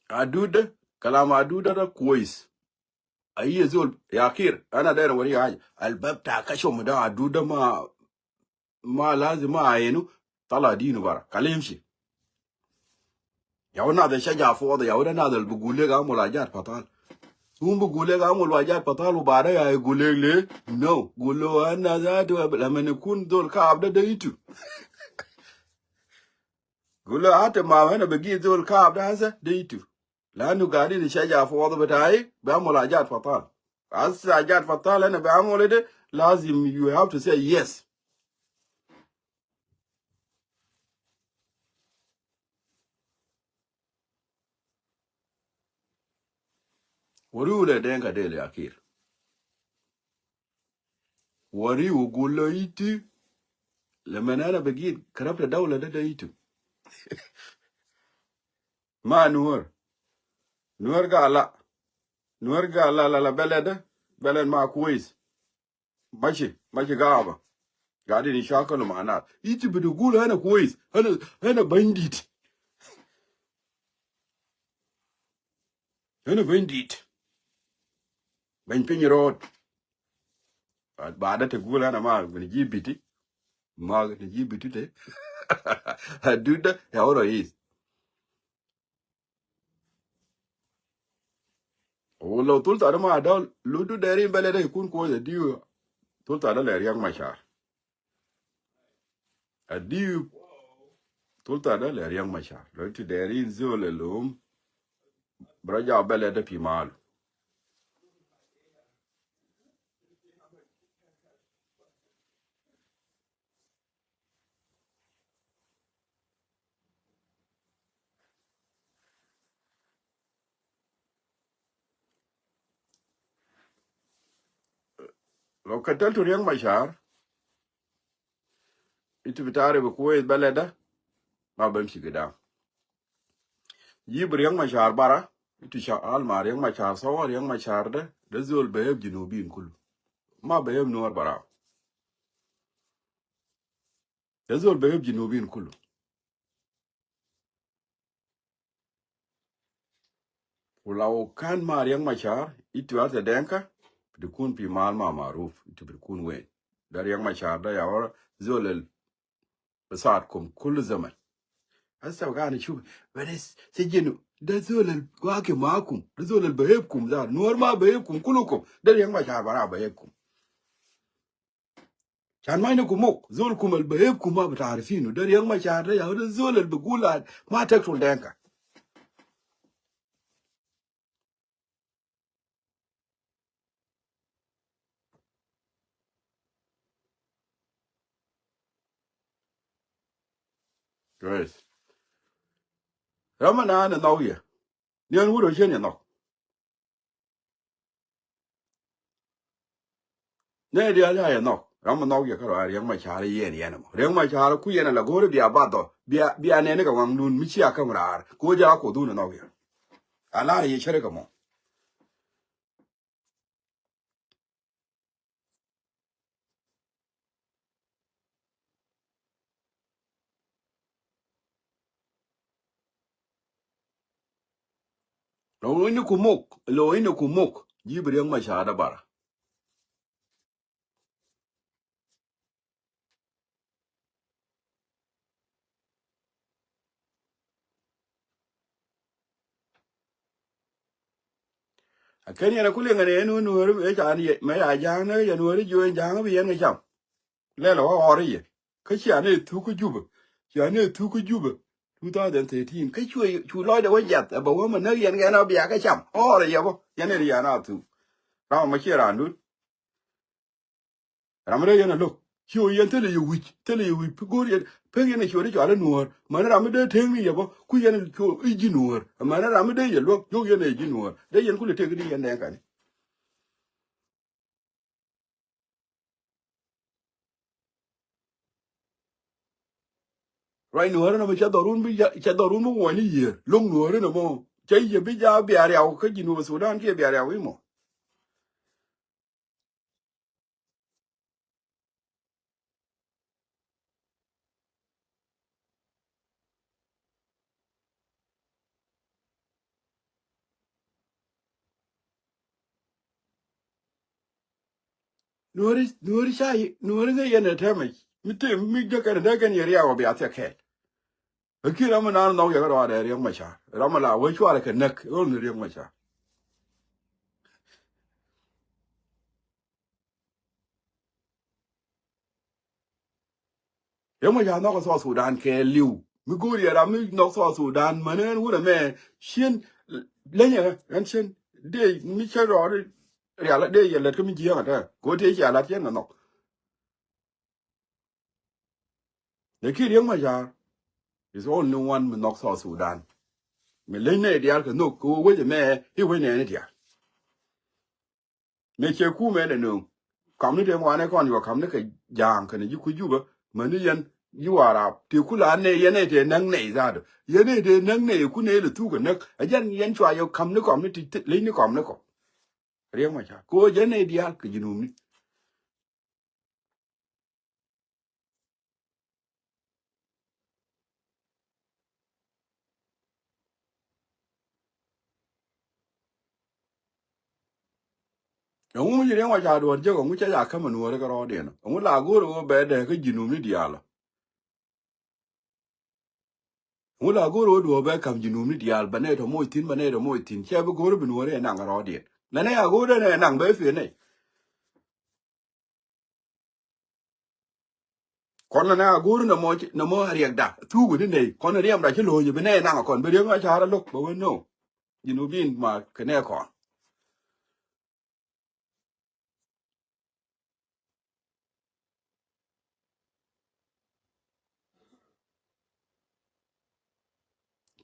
Aduda, kalam Aduda da kwes. Ayi zol ya Kiir, ana dair wari haja. Albab ta kashom da Aduda ma ma lazim ma ayinu tala dinu bara. Kalimshi. Ya wada da shaja fawda, ya wada na da bugule ga amul hajat fatal. Sun bugule ga amul hajat fatal wa bara ya gule le. No, gulo ana zatu lama nikun zol kaab da da itu. Gulo hata ma ana bagi zol kaab da hasa da itu. Lanu gadin shaja fawda bitai bi amul hajat fatal. Hasa hajat fatal ana bi amul de, lazim you have to say yes. Wari wula Denka del ya Kiir. Wari wu gulo iti. Lama ana bagi karabta dawla da da itu. Ma Nuer. Nuer ga la. Nuer ga la la la beled da. bɛlɛn ma kuwes. Maci, maci gaba. Gadin ishakalu ma nas. Iti bi dugul hana kuwes. Hana, hana bɛnydit. Hana bɛnydit. Bɛny piny road. Baada ti gul hana ma bini ji biti. Ma ni ji biti te. Aduda ya oro is. Wala thulta da ma da ludu deri bɛlɛ da ikun ko da diu. Thulta da lɛ Riɛk Macar. Adiu. Thulta da lɛ Riɛk Macar. Lo ti deri zol lum. Bra ja bɛlɛ da pi malu. Lo kataltu Riɛk Macar. Itu bi taarif kuwes bɛlɛ da. Ma bamshi gidam. Jibu Riɛk Macar bara. Itu shakal ma Riɛk Macar sawa, Riɛk Macar da. Da zol beheb Junubin kulu. Ma beheb Nuer bara. Da zol beheb Junubin kulu. Wala kan ma Riɛk Macar, itu ata Denka, bikun pi mal ma maruf, itu bikun wen. Da Riɛk Macar da ya wara zol al besatkum kulu zaman. Hasa gani shuf, bes sijinu, da zol al waki makum, da zol al behebkum, da Nuer ma behebkum kulukum, da Riɛk Macar bara behebkum. Can ma inikum muk, zolkum al behebkum ma bitarifinu. Da Riɛk Macar da ya, da zol al bigul ma taktul Denka. Kwes. Rama na ni nhɔk yɛ. Ni ɛn wut ɔ cien yɛ nhɔk. Nɛ diaal ya yɛ nhɔk. Ram mi nhɔk yɛ kärɔa Riɛk Macar yɛn yɛn ɛmɔ. Riɛk Macar ku yɛn ala go̱o̱ri bia bath ɔ. Bia, bia nɛni kɛ waŋdun mi cia käm raar. Ku jɛ a Kuoth wun ɛ nhɔk yɛ. A lar yɛ cärɛ kɛ mɔ. Lo ini ku muk, lo ini ku muk. Jibu Riɛk Macar da bara. A kɛn yɛn a ku liŋ ɛn ɛ nu nuɔ̱ɔ̱ri ɛ ca ni mɛ ya ja̱a̱ŋ ni yɛ nuɔ̱ɔ̱ri jiö ɛn ja̱a̱ŋ bi yɛn kɛ cam. Lɛl ɛ wä ɣɔr i̱ yɛ kä cia ni thuk kä Jubɛ. Cia ni thuk kä Jubɛ two thousand thirteen kä cu cu lɔcdɛ wä jiath ɛ bɛ wä mɛ näk yɛn kɛn ɔ bia kɛ cam ɣɔr i̱ yɛ bä yɛn in yɛn a thuk. Ram mɛ ciɛ raandun. Ram rɛy yɛn a lo̱k. Ci ɣöö yɛn thilɛ yɛ wi̱c, thilɛ yɛ wi̱c pi go̱o̱r yɛn. Pek yɛn a ci ɣöö dee cɔal i̱ nuɔ̱ɔ̱r. Mäni ram mi dee teŋni yɛ bä, ku yɛn cu i̱ ji̱ nuɔ̱ɔ̱r. Mäni ram mi dee yɛ luäk, jok yɛn a ji̱ nuɔ̱ɔ̱r. Dee yɛn kulɛ tëk di yɛn dɛŋ kani. Ruac nuɔ̱ɔ̱r ɛn ɛmɔ cɛ dhɔrun bi, cɛ dhɔrun bi wuɔ̱ny ni yiëër. Lo̱ŋ nuɔ̱ɔ̱r ɛn ɛmɔ. Cɛ yɛ bi jaak bia riaw kä ji̱ nuɔ̱ɔ̱r Sudan kiɛ bia riaw imɔ. Nuɔri, nuɔri ca, nuɔri ŋäc yɛn ɛ tɛmɛ. Mi te, mi däkɛn, däkɛn yɛ riaw bia thiɛ kɛl. Ɛ kiɛ ram mi naan nhɔk yɛ kɛ rɔɔdɛ Riɛk Macar. Ram mi la wee cuarɛ kɛ näk, ɣöl ni Riɛk Macar. Riɛk Macar nhɔk South Sudan kɛ li̱w. Mi go̱o̱r yɛ ram mi nhɔk South Sudan, män ɛn wurɛ mɛ, cien, lenyɛ, ɛn cien, dee, mi cɛ rɔɔd, rial, dee yɛ lät kä mi jiääŋ ɛ tɛ. Go̱o̱r tëë cia lat cien kɛ nhɔk. Lakin Riɛk Macar is only one mi nhɔk South Sudan. Mi leny nɛy diaal kɛ nhök kɛ ɣöö wec ɛmɛ i̱ wec nɛɛni diaal. Mëë cɛ kumɛ nɛ nööŋ. Kamni tëë ŋuanɛ kɔn yuɔ kamni kɛ ja̱a̱ŋ kɛnɛ ji̱ kui̱ Jubä. Mäni yɛn ji̱ Warap tëë kula nɛy yɛn nɛy tëë näk nɛy zaadu. Yɛn nɛy tëë näk nɛy ku nɛy lɛ thuk kɛ näk. Ɛ jɛn yɛn cua yɛ kamni kɔmni ti, ti, lenyni kɔmni kɔ. Riek Machar. Kɛ ɣöö jɛn nɛy diaal kɛ Junubni. Ɛŋu mi ci Riek Machar duɔ̱ɔ̱r jek, ɛŋu ca ca käm ɛ Nuɔ̱ɔ̱ri kɛ rɔɔdiɛn? Ɛŋu la go̱o̱r ɣöö bɛ dee kä Junubni diaal? Ŋu la go̱o̱r ɣöö duɔ̱ɔ̱p ɛ ka̱m Junubni diaal, bɛ nɛy tɔ moc thi̱n, bɛ nɛy tɔ moc thi̱n. Cɛ bi go̱o̱r bi Nuɔ̱ɔ̱ri ɛ naŋ rɔɔdiɛn. Lɛnɛ a go̱o̱r ɛn ɛ naŋ bɛ fiɛ nɛy. Kɔn lɛnɛ a go̱o̱r nɛ mɔ, nɛ mɔ a riɛkda thuuk ni nɛy. Kɔn riɛmda ci lo̱o̱ny bi nɛy naŋ kɔn bi Riek Machar a lo̱k bɛ wee no. Junubin ma kɛ nɛy kɔn.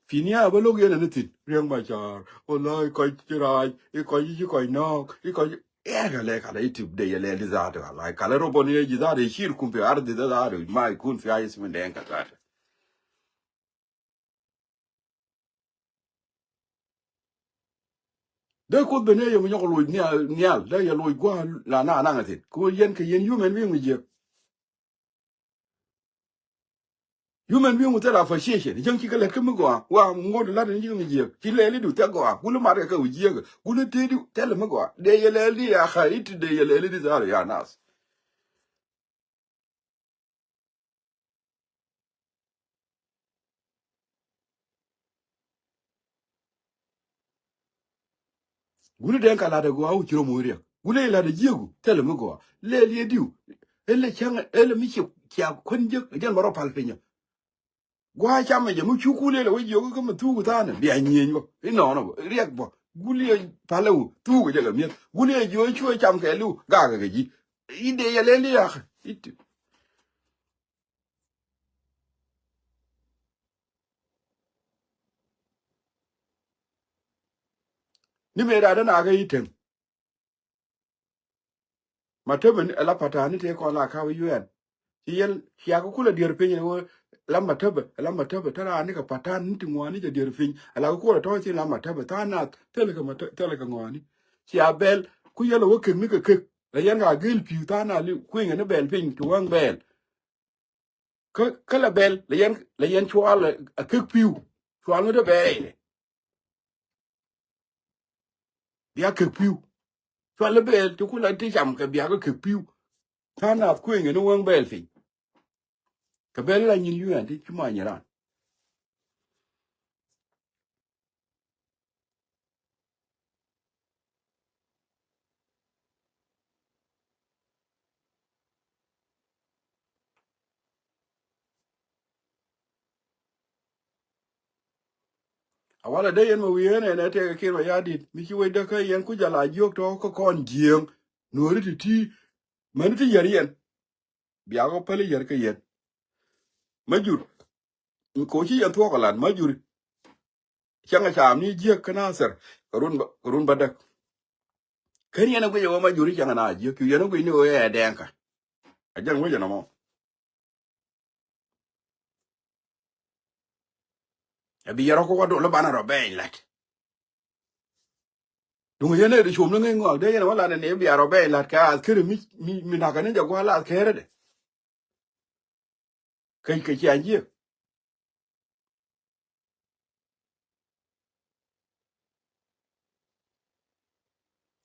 Fi nia bä lo̱k yɛn ani thi̱n. Riek Machar, wala i̱ kɔc ci rac, i̱ kɔc ci kɔc nɔɔk, i̱ kɔc, ɛ, kalɛ, kalɛ i̱ tip de yɛ lɛl i̱ zaat, wala kalɛ robon yɛ ji̱ zaat, i̱ cir kum fi ardhi de zaat, ma ikun fi ay ismin de ɛn ka zaat. Dee Kuoth ben ëë yɛ mi nyɔk loc nhial, nhial, dee yɛ loc gua̱a̱ la na naŋ a thi̱n. Ku yɛn kɛ yɛn human being mi jiäk. Human being mi thil appreciation. Jäŋ ci kɛ lɛt kä mi gɔaa. Wa ŋot lat ni ji̱ mi jiäk. Ci lɛli du thil gɔaa. Wuli mat kɛ kɛ wi̱i̱ jiäk. Wuli tëëdi thil mi gɔaa. Dee yɛ lɛli ya kharit, dee yɛ lɛli di dhar ya nas. Guni den ka ladɛ gɔaa wu ci rom wuriak. Guni ladɛ jiegu thilɛ mi gɔaa. Lɛ liɛ diu. Ele cäŋ ele mi ci cia kuän jek jɛn bä rɔ pal pinyä. Gua cam jɛ mi cu kul ele wä jiök kä mi thuk thanɛ bia nyieny bä. Inɔnɔ bä riɛk bä. Guli palɛ wu thuk jɛ kɛ mieth. Guli jiök cu cam kɛ liu gakɛ kɛ ji̱. Ide yɛ lɛ liak. Iti. Ni mëë da̱a̱ däna kä i̱ teŋ. Ma tepɛ ni ala pa̱ta̱a̱ni tëë kɔn la ka̱p i̱ yuɛɛn. Ci yɛl cia kä kulɛ dier piny ni wä la ma tepɛ, la ma tepɛ, te raan ni kɛ pa̱ta̱a̱ni ti ŋuani jɛ dier piny. Ala kä kulɛ tɔ̱ ci la ma tepɛ, tha̱a̱n na thilɛ kɛ ma tepɛ, thilɛ kɛ ŋuani. Cia bɛl ku yɛl wä kek ni kɛ kek. La yɛn ka gel pi̱u tha̱a̱n na li kuiŋɛ ni bɛl piny ti wäŋ bɛl. Kä, kä la bɛl, la yɛn, la yɛn cual a kek pi̱u. Cual mi te bɛɛrɛ. Bia kek pi̱u. Cual la bɛl, ti ku la ti cam kɛ bia kä kek pi̱u. Tha̱a̱n nath kueŋɛ ni wäŋ bɛl piny. Kɛ bɛl la nyin yuɛn ti ci ma nyi ran. A walɛ dee yɛn mɛ wi̱i̱ ɛn ɛn ɛ tɛkɛ kiɛn mɛ ya̱a̱ di̱t mi ci wecdä kä yɛn ku jɛ la jiök tɔ̱ kä kɔn jiëëŋ. Nuɔ̱ɔ̱ri ti ti mäni ti yɛr yɛn. Bia kɔ päli yɛr kä yɛn. Mä jur. Ko ci yɛn thuɔk a lat mä jur. Cäŋ a caam ni jiäk kä Nathir kɛ run bä, kɛ run bä däk. Kä ni yɛn a guic a wä mä jur i̱ cäŋ a na jiäk cu yɛn a guic ni wä ɛ dɛŋkä. A jɛn wecɛ nɔmɔ. Ɛ bi yɛn rɔ kä wä dol i̱ banɛ rɔ bɛɛny la̱t. Duŋ yɛn ɛ di com ni ŋäc ŋɔak dee yɛn a wä lat ni bia rɔ bɛɛny la̱t kɛ athkeri mi, mi, mi nakä ni jɛ gua̱a̱ la athkeri dɛ. Keny kɛ ciaŋ jiëk.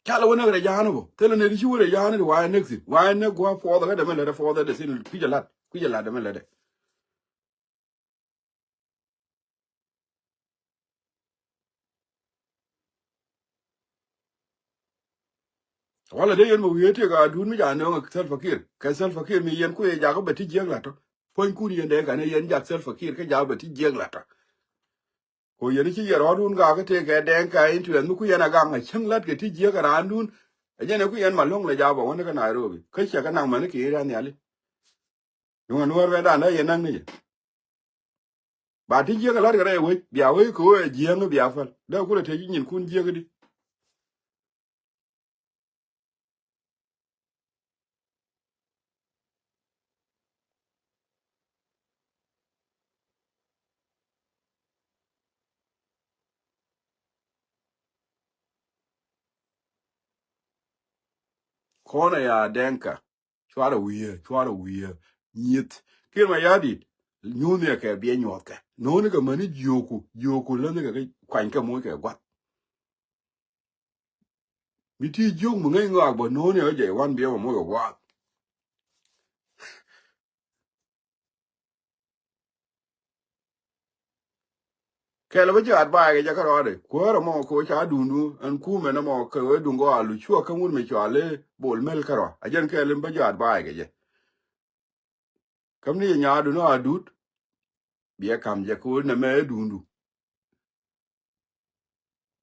Calɛ wä näk rɛ ja̱a̱n bä thilɛ nɛy ti ci wä rɛ ja̱a̱n ti wa ɛ näk thi̱n wa ɛ näk gua̱a̱ puɔth ɛ kä dɛmɛ lätdɛ puɔth ɛ dɛ thi̱n kui̱c ɛ la̱t kui̱c ɛ la̱t dɛmɛ lätdɛ. Walɛ dee yɛn mɛ wi̱i̱ ëë tëëk a duun mi ca nööŋ ɛ Salva Kiir kɛ Salva Kiir mi yɛn kui̱ ɛ jakä bɛ ti jiäk la̱t tɔ. Puɔ̱nykun yɛn dee kɛn ɛ yɛn jak Salva Kiir kä jakä bɛ ti jiäk la̱t tɔ. Ko yɛn ci yɛn rɔɔdun gakä tëëk kɛ dɛŋ kɛ interest mi kui̱ yɛn a gaŋ a cäŋ la̱t kɛ ti jiäk ɛ raandun. Ɛ jɛn ɛ kui̱ yɛn ma lo̱ŋ lɛ jakä bɛ wän kä Nairobi kä cɛ kɛ naŋ mäni kɛ area nhiali. Duŋ ɛ nuɔ̱ɔ̱r bɛ da̱a̱n dee yɛn naŋ ni jɛ. Ba ti jiäk ɛ la̱t kɛ rɛy wec bia wec kɛ ɣöö ɛ jiäŋ bia päl dee kulɛ te ji̱ nyinkun jiäk di. Puɔ̱nɛ ya Dɛŋka. Cuarɛ wi̱i̱, cuarɛ wi̱i̱. Nyieth. Kiir Mayardit. Nyuuthniɛ kɛ biɛ nyuɔthkɛ. No̱o̱nikɛ mäni jiöku, jiöku läthnikɛ kɛ kuanykɛ moc kɛ gua̱th. Mi ti jiök mi ŋäc ŋɔak bä no̱o̱nikɛ jɛ wan biɛ mɔ moc kɛ gua̱th. Kɛl bä jɛ advice kɛ jɛ kärɔɔdɛ. Kuäärä mɔ kɛ wä ca duundu ɛn kumɛ nɛ mɔ kɛ wä duŋ gɔaa lu cuɔ kä ŋut mi cuali Bol Mel kärɔa. A jɛn kɛl in bä jɛ advice kɛ jɛ. Käm ni jɛ nyaadu ni a duut. Biɛ ka̱m jɛ kɛ wä nɛ mɛ ɛ duundu.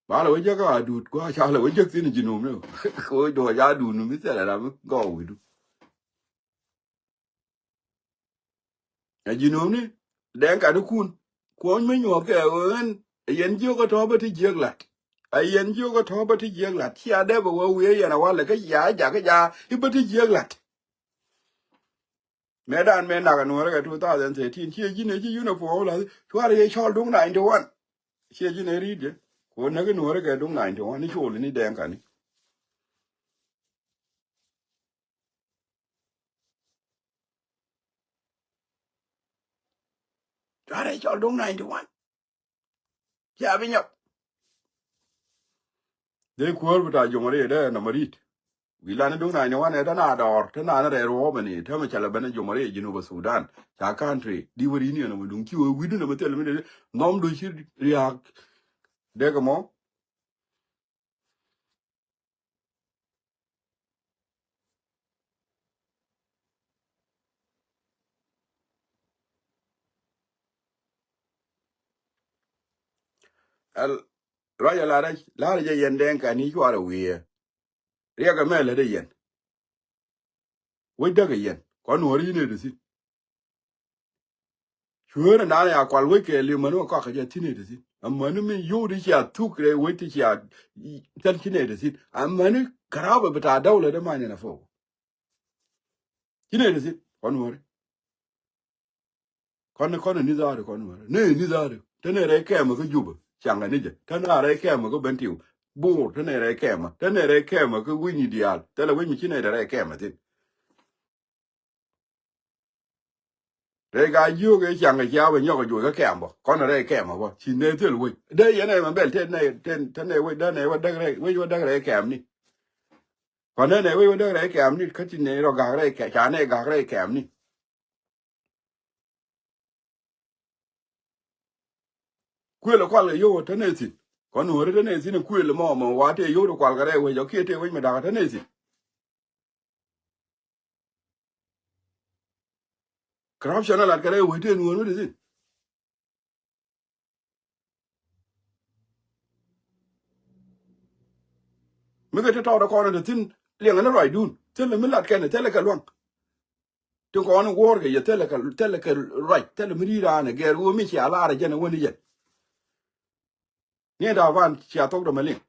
Ba lɛ wä jek a duut, kua ca lɛ wä jek thin ji̱ nom ni. Kɛ wä duɔ ca duut nom mi thilɛ ram mi gɔw wi̱du. Ɛ ji̱ nom ni, Dɛŋka ni kun. Kuɔny mi nyuɔk kɛ ɣän, ɛ yɛn jiök ɛ tɔ̱ bä ti jiäk lat. Ɛ yɛn jiök ɛ tɔ̱ bä ti jiäk lat. Cia dee bɛ wä wiee yɛn a walɛ kä cia jak kä ja, i̱ bä ti jiäk lat. Mëë dan mëë nak ɛ Nuɔ̱ɔ̱rä kɛ two thousand thirteen, ciɛ ji̱n ɛ ci uniform la, cuarɛ yɛ cɔl duŋ ninety one. Ciɛ ji̱n ɛ ri̱t jɛ. Ku näk ɛ Nuɔ̱ɔ̱rä kɛ duŋ ninety one, ni col ni Dɛŋka ni. Cuarɛ cɔl duŋ ninety one. Cia bi nyɔk. Dee kuäär bi ta jomari dee nɔmɔ ri̱t. Wi̱i̱ lan i̱ duŋ nany ni wanɛ te na dɔɔr te na ni rɛɛr wä mɛni te mɛ cɛ lɛ ben i̱ jomari i̱ Jinub Sudan. Ca country di wä ri ni ɛn mɛ duŋ ci wä wi̱du nɛ mɛ thil mi dee nhɔm du ci ria̱a̱k. Dee kɛ mɔ. Ɛl ruac ɛ lar ɛ lar ɛ jɛ yɛn Dɛŋka ni cuarɛ wi̱i̱ ɛ. Riɛk ɛmɛ lät ɛ yɛn. Wec däk ɛ yɛn kɔn nuɔ̱ɔ̱ri yinɛ ti thi̱n. Cueerä naan ya kual wec kɛ li̱w mäni wä kɔak kɛ jɛ thi̱n ɛ ti thi̱n. Amäni min yio̱w ti cia thuk rɛy wec ti cia thil ci nɛ ti thi̱n. Amäni kärapɛ bi ta̱a̱ däw lät ɛ ma̱ny ɛn a fok. Ci nɛ ti thi̱n kɔn nuɔ̱ɔ̱ri. Kɔn kɔn ni dhaari kɔn wä ni ni dhaari te ni rɛy kɛmɛ kä Jubɛ. Caŋɛ ni jɛ te ni rɛy kɛmɛ kä Bentiu. Bor te ni rɛy kɛmɛ te ni rɛy kɛmɛ kä wi̱ny ni diaal thilɛ wi̱ny mi ci ni rɛy kɛmɛ thin. Rɛy ka jiök ɛ caŋɛ cia bɛ nyɔk ɛ juɔc kä kɛm bä kɔn rɛy kɛmɛ bä ci ni thil wec dee yɛn ɛ mɛ bɛl te ni te ni wec dee ni wä däk rɛy wec wä däk rɛy kɛm ni. Kɔn ni ni wec wä däk rɛy kɛm ni kä ci ni rɔ gak rɛy kɛ ca ni gak rɛy kɛm ni. Kuël kual kɛ yio̱w te nɛ thi̱n kɔn nuɔ̱ɔ̱ri te nɛ thi̱n kuël mɔ mɔ wa te yio̱w te kual kɛ rɛy wec ɔ kiɛ te wec mi dakä te nɛ thi̱n. Corruption a lat kɛ rɛy wec te nuɔ̱ɔ̱ri mi te thi̱n. Mi kɛ ti tɔɔt kɔn in te thi̱n liɛŋɛ ni ruacdun thilɛ mi lat kɛn thilɛ kɛ luaŋ. Ti kɔn in wuɔ̱ɔ̱r kɛ yɛ thilɛ kɛ thilɛ kɛ ruac thilɛ mi ri̱i̱t raan ɛ gɛɛr ɣöö mi cia lar ɛ jɛn ɛ wä ni jɛn. Ni Taban cia thok dɔmɛ liŋ.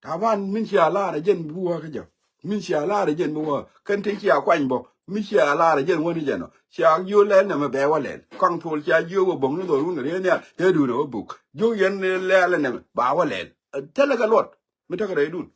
Taban min cia lar ɛ jɛn bi wä kä jɛ. Min cia lar ɛ jɛn bi wä kɛn ti cia kuany bɔ mi cia lar ɛ jɛn wä ni jɛn ɔ cia jiö lɛl nɛmɛ bɛ wä lɛl. Kɔaŋ thol cia jiö wä bo̱ŋ ni dhɔrun kɛ riee nhial tee duun ɛ wä buk jiök yɛn lɛl nɛmɛ ba wä lɛl. Thilɛ kɛ luɔt mi tekɛ rɛydun.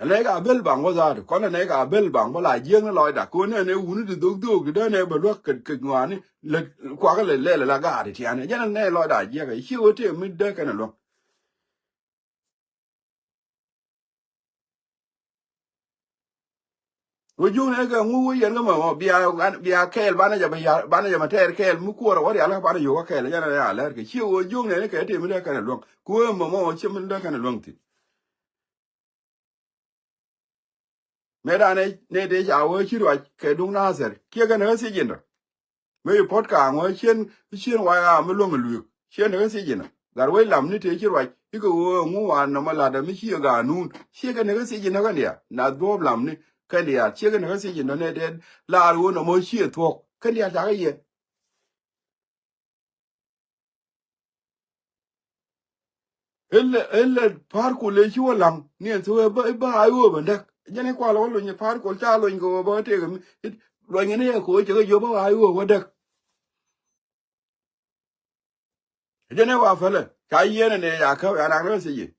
Ɛ nɛy ka bel baŋ wä dhaat kɔn ɛ nɛy ka bel baŋ wä la jiäkni lɔcda kɛ wä nɛn ɛ wuni ti dhok dhok ti dee nɛy bɛ luäk kɛ kɛ ŋɔaani lät kuakä lɛ lɛl ɛ la gaat ti tiani jɛn ɛ nɛy lɔcda jiäkä ci wä tëë mi dee kɛn ɛ luäŋ. Wä juŋ nɛ kɛ ŋu wä yɛn kä mɛ mɔ bia bia kɛɛl banɛ jɛ bɛ ya banɛ jɛ mɛ tɛɛr kɛɛl mi kuɔrɛ wä rial kä banɛ yio̱w kä kɛɛl jɛn ɛ ya lɛr kɛ ci wä juŋ nɛ ni kɛ tëë mi dee kɛn ɛ luäŋ ku ɛ mɛ mɔ ci mi dee kɛn ɛ luäŋ thi̱n. Mëë danɛ nɛ dee ca wee ci ruac kɛ duŋ Nathɛr kiɛ kɛn ɣä thiec in dɔ. Mëë ci puɔ̱t ka̱a̱ŋ wee cien cien wac ɣaa mi luäŋ ɛ lueek cien ɣä thiec in dɔ. Gat wec lam ni tëë ci ruac i̱ kɛ ɣöö ŋu waan nɔmɔ la̱tdä mi ci ɛ ga̱a̱ nuun ciɛ kɛn ɣä thiec in dɔ kɛn diaal na dhuɔ̱ɔ̱p lam ni kɛn diaal ciɛ kɛn ɣä thiec in dɔ nɛ dee laar ɣöö nɔmɔ ci ɛ thuɔ̱k kɛn diaal cakɛ yɛ. Ilɛ ilɛ pa̱a̱r kol ëë ci wä laŋ ni ɛn thok ɛ bä i̱ bä a i̱ ɣöö bä däk. Jɛn i̱ kual wä lony pa̱a̱r kol ca lony kɛ ɣöö bä tek mi luɔny ni ɛ kɛ ɣöö cɛ kɛ jiö bä a i̱ ɣöö wä däk. Jɛn ɛ wa pälɛ ca yiɛn ɛ nɛ ya käp ya nak rɛ thiec yɛn.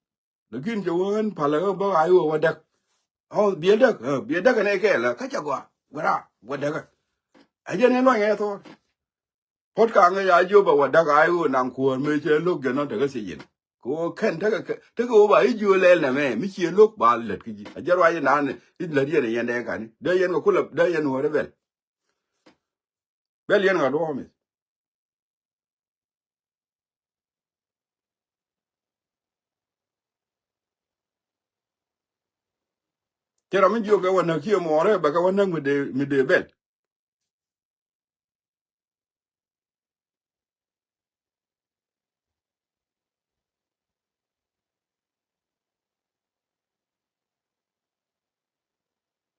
Lakin cɛ wä ɣän palä ɣä bä ɣac ɣöö wä däk. Ɔ biɛ däk, ɛ, biɛ däk ɛ nɛ kɛɛl ɛ kä cɛ gɔaa. Wä raar wä däk ɛ. Ɛ jɛn ɛ luany ɛ thɔɔr. Puɔ̱t kaŋ ɛ ya jiöp ɛ wä däk ɣac ɣöö naŋ kuäär mëë cɛ lo̱k jɛn ɔ tekɛ thiec yɛn. Kɛ ɣöö kɛn tekɛ tekɛ ɣöö ba i̱ jiöö lɛl nɛmɛ mi ciɛ lo̱k ba lät kä ji̱. Ɛ jɛn ruac inan i̱ lät yɛn ɛ yɛn dɛŋ kani dee yɛn kɛ kulɛ dee yɛn wä rɛ bɛl. Bɛl yɛn ɣä duɔ̱ɔ̱p mith. Cɛ ram mi jiök kɛ wä näk ciɛ muɔɔrɛ bɛ kɛ wä näk mi dee mi dee bɛl.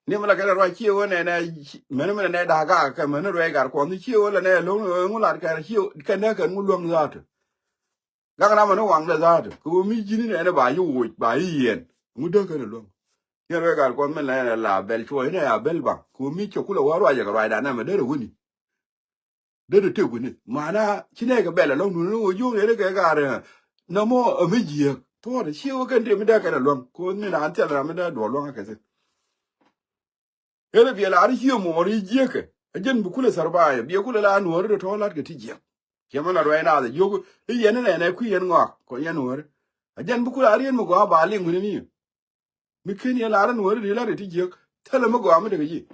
Ni mi la kɛn ruac ciɛ wä nɛnɛ mɛn mi nɛ da̱a̱ gaak kɛ mɛn ruɛc gar kuɔn ciɛ wä la nɛ lo̱ŋ ŋu lat kɛn ciɛ kɛn dee kɛn ŋu luäŋ za̱a̱tö. Gak ram ɛn waŋdɛ za̱a̱tö kɛ wä mi ji̱n inɛn ba yi woc ba yi yiɛn. Ŋu dee kɛn luäŋ. Ciɛ ruɛc gar kuɔn mi nɛ la bɛl cuɔ inɛ ya bɛl baŋ kɛ wä mi cɛ kulɛ wä ruac kɛ ruacdan ɛmɛ derɛ wäni. Dee dee tek wi̱ni mana ci nɛɛkɛ bɛl ɛlɔ̱ŋ duni ni ɣöö jiökni ɛn kɛ gaar. Nɔmɔ ɛmi jiääk thuɔ̱ɔ̱t ci wä kɛn tëë mi dee kɛn ɛluäŋ ko̱o̱th mi naan thil ram mi dee duɔl luäŋ akɛ thi̱n. Ëë biɛ laar ci ɛmɔ ri jiääkɛ ɛ jɛn bi kulɛ thär baayɛ biɛ kulɛ la nuɔ̱ɔ̱ri dee tɔ̱ la̱t kɛ ti jiääk. Ciɛ mi la ruɛc naath ɛ jiök i̱ yɛn inɛnɛ kui̱ yɛn ŋɔak kɔn yɛn nuɔ̱ɔ̱ri. Ɛ jɛn bi kulɛ a riet mi gɔaa ba liŋ wi̱ni ni. Mi ken yɛn laar nuɔ̱ɔ̱ri di la̱t kɛ ti jiääk thilɛ mi gɔaa mi tekɛ ji̱.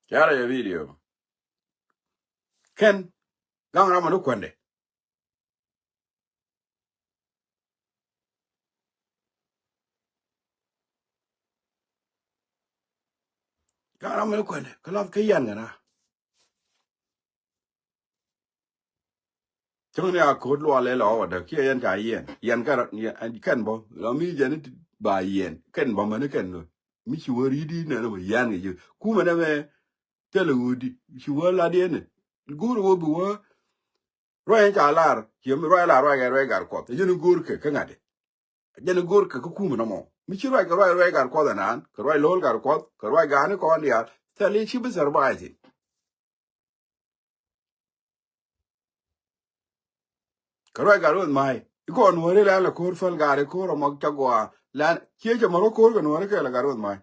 Carɛ yɛ video. Kɛn gaŋ ram ani kuɛndɛ. Gaŋ ram ani kuɛndɛ kä lath kä yan ŋɛna. Cäŋ ni a ko̱o̱t luɔl ɛ lɔ wä däk kiɛ yɛn ca yiɛn yɛn kɛn bä lɔ mi jɛn ba yiɛn kɛn bä mɛni kɛn mi ci wä ri̱t i̱ nɛn wä yiɛn kɛ ji̱ kumɛ nɛ mɛ. Thilɛ ɣöödi ci wä lat yɛn ɛ go̱o̱r wä bi wä. Ruac in ca lar ci mi ruac lar ruac kɛ ruac gar kuɔth ɛ jɛn go̱o̱r kɛ kä ŋa̱t ɛ. Jɛn go̱o̱r kɛ kä kumɛ nɔmɔ mi ci ruac kɛ ruac ruac gar kuɔth ɛ naan kɛ ruac lo̱l gar kuɔth kɛ ruac gaani kɔn diaal thil i̱ ci bi thɛr baai thi̱n. Kɛ ruac gat rueth ma̱a̱c ikɔn nuɔ̱ɔ̱ri la la ko̱r päl gat ri ko̱r ɔmɔ ca gɔaa la ciec cɛ mɔr wä ko̱r kɛ nuɔ̱ɔ̱ri kɛ la gat rueth ma̱a̱c.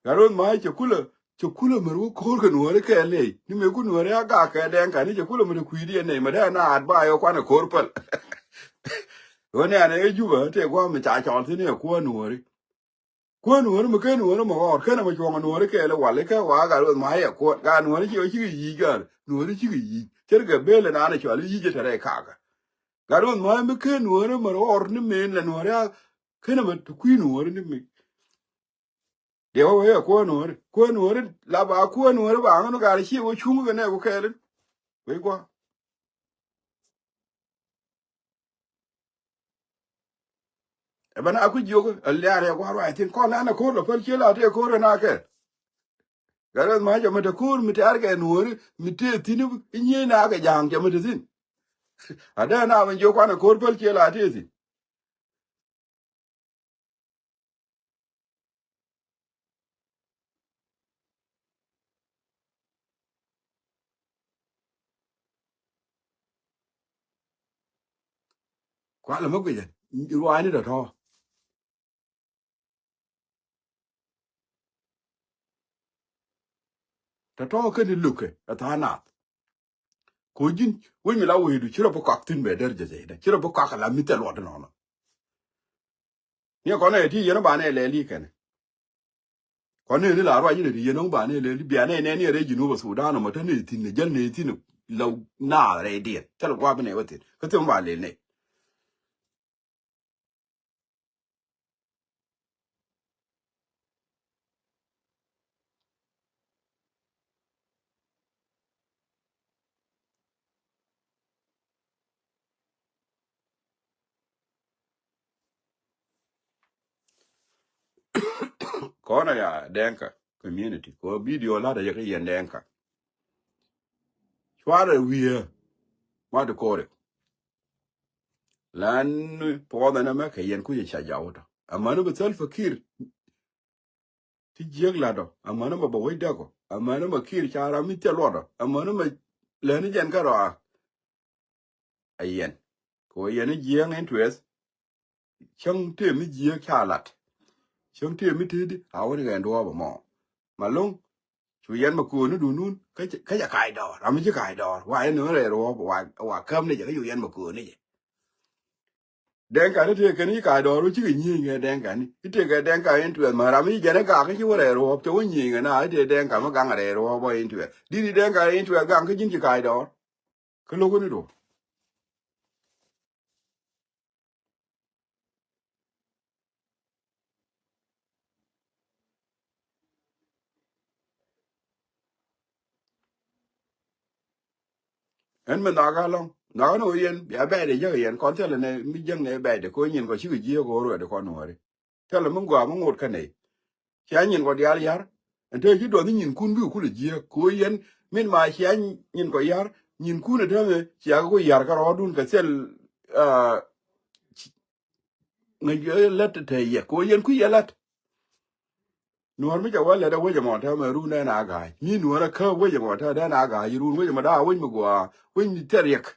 Gat rueth ma̱a̱c cɛ kulä cɛ kulä mär wä ko̱r kɛ nuɔ̱ɔ̱ri kɛ ley ni mëë ku nuɔ̱ɔ̱ri a gak kɛ dɛŋ kani cɛ kulä mär kui̱di ɛ ney mɛ dee na at ba yɔ kuanɛ ko̱r päl. Ɣän ni anɛ ɛ jupä tëë gua̱a̱m mi ca cɔl thi̱n ɛ kuäär nuɔ̱ɔ̱ri. Kuäär nuɔ̱ɔ̱ri mi ken nuɔ̱ɔ̱ri mi ɣɔr kenɛ mi cuɔ̱ŋ nuɔ̱ɔ̱ri kɛɛl i̱ wal ikä wa gat rueth ma yɛ kuɔt gat nuɔ̱ɔ̱ri ci ɣä cikɛ yic gat nuɔ̱ɔ̱ri cikɛ yic ce̱tkɛ bel ɛ naan ɛ cual i̱ yic ɛ tɛrɛ kakä. Gat rueth ma mi ken nuɔ̱ɔ̱ri mi ɣɔr ni men lɛ nuɔ̱ɔ̱ri a kenɛ mi ti kui̱ nuɔ̱ɔ̱ri ni mi. Diɛ wä wee ɛ kuäär nuɔ̱ɔ̱ri kuäär nuɔ̱ɔ̱ri la ba kuäär nuɔ̱ɔ̱ri ba ɣän gat ci wä cuŋ kɛ nɛ ku kɛɛl in wec gua̱a̱. Ɛ bɛ na ku jiök ɛ liaar ɛ gua̱a̱r ruac thi̱n kɔn na nɛ ko̱r lɔ päl cië la tëë ko̱r ɛ na kɛ. Gat rueth ma̱a̱c ɛ mi te ko̱r mi te ar kɛ nuɔ̱ɔ̱ri mi tëë thi̱n i̱ nyiee na kɛ ja̱a̱ŋ cɛ mi te thi̱n. A dee na mi jiök kuanɛ ko̱r päl cië la tëë thi̱n. Kualɛ mi guicɛ ruaacni tɔ̱tɔ̱. Tɔ̱tɔ̱ kɛn ilukɛ ɛ tha̱a̱ŋ nath. Ko̱ ji̱n wec mi la wecdu ci rɔ bi kɔak thi̱n bɛ der jɛ jɛ ci rɔ bi kɔak ala mi thil luɔt inɔnɔ. Ni kɔn ɛ ti yɛn banɛ lɛli kɛn. Kɔn ni la ruac ni ti yɛn ɔŋ banɛ lɛli bia nɛ nɛ ni rɛ Jinub Sudan mɔ te ni thi̱n ni jäl ni thi̱n. La na rɛ diɛn thil guap ni wä thi̱n kä thi̱n ba lɛl ni. Kɔn a ya Dɛŋka community kɛ video lat a yɛ kɛ yɛn Dɛŋka. Cuarɛ wiee ma di kɔrɛ. Lan puɔth ɛn ɛmɛ kɛ yɛn kucɛ ca jaw tɔ. Amäni bɛ Salva Kiir ti jiäk latdɔ. Amäni ma bɛ wec däkɔ. Amäni ma Kiir ca ram mi thil luɔtdɔ. Amäni ma läni jɛn kärɔa. A yɛn kɛ wä yɛn i̱ jiääŋ interest. Cäŋ tëë mi jiääk ca lat. Cäŋ tëë mi tëëdi a wä ni ɣɛn duɔɔp ɛmɔ. Ma lo̱ŋ cu yɛn ma kööni dun nun kä ca kac dɔɔr. Ram mi ci kac dɔɔr wa yɛn ni ɣän rɛɛr ruɔɔp wa käm ni jɛ kä cu yɛn ma kööni jɛ. Dɛŋka ni tëë kɛn i̱ kac dɔɔr wä cikɛ nyieny kɛ Dɛŋka ni i̱ tëë kɛ Dɛŋka interest ma ram mi ci jɛn i̱ gak i̱ ci wä rɛɛr ruɔɔp cɛ wä nyieny kɛ na i̱ tëë Dɛŋka mi gaŋ rɛɛr ruɔɔp wä interest di̱t i̱ Dɛŋka interest gaŋ kä ji̱n ci kac dɔɔr. Kä lo̱k ni do. Ɛn mi nhɔakä lɔ̱ŋ nhɔakä ni ɣöö yɛn bia bɛ̈ɛ̈dɛ jäk yɛn kɔn thilɛ nɛ mi jäk nɛ bɛ̈ɛ̈dɛ kɛ ɣöö nyin kɔ cikɛ jiääk kɛ ɣöö ruɛɛdɛ kɔn nuɔɔri. Thilɛ mi gɔaa mi ŋot kä nɛy. Cia nyin kɔ diaal yar. Ɛn te ci duɔth ni nyinkun bikɛ kulɛ jiääk kɛ ɣöö yɛn min ma cia nyin kɔ yar. Nyinkun ɛ täämɛ cia kɛ ku yar kä rɔɔdun kɛ thil. Ŋäc lät te yɛ kɛ ɣöö yɛn kui̱ yɛ lät. Nuɔ̱ɔ̱r mi ca wä lät ɛ wec ɛmɔ täämɛ run ɛn a ga̱a̱c mi nuɔ̱ɔ̱r ɛ kä wec ɛmɔ täämɛ dɛn a ga̱a̱c run wec ɛmɔ daa wec mi gɔaa wec mi thil riɛk.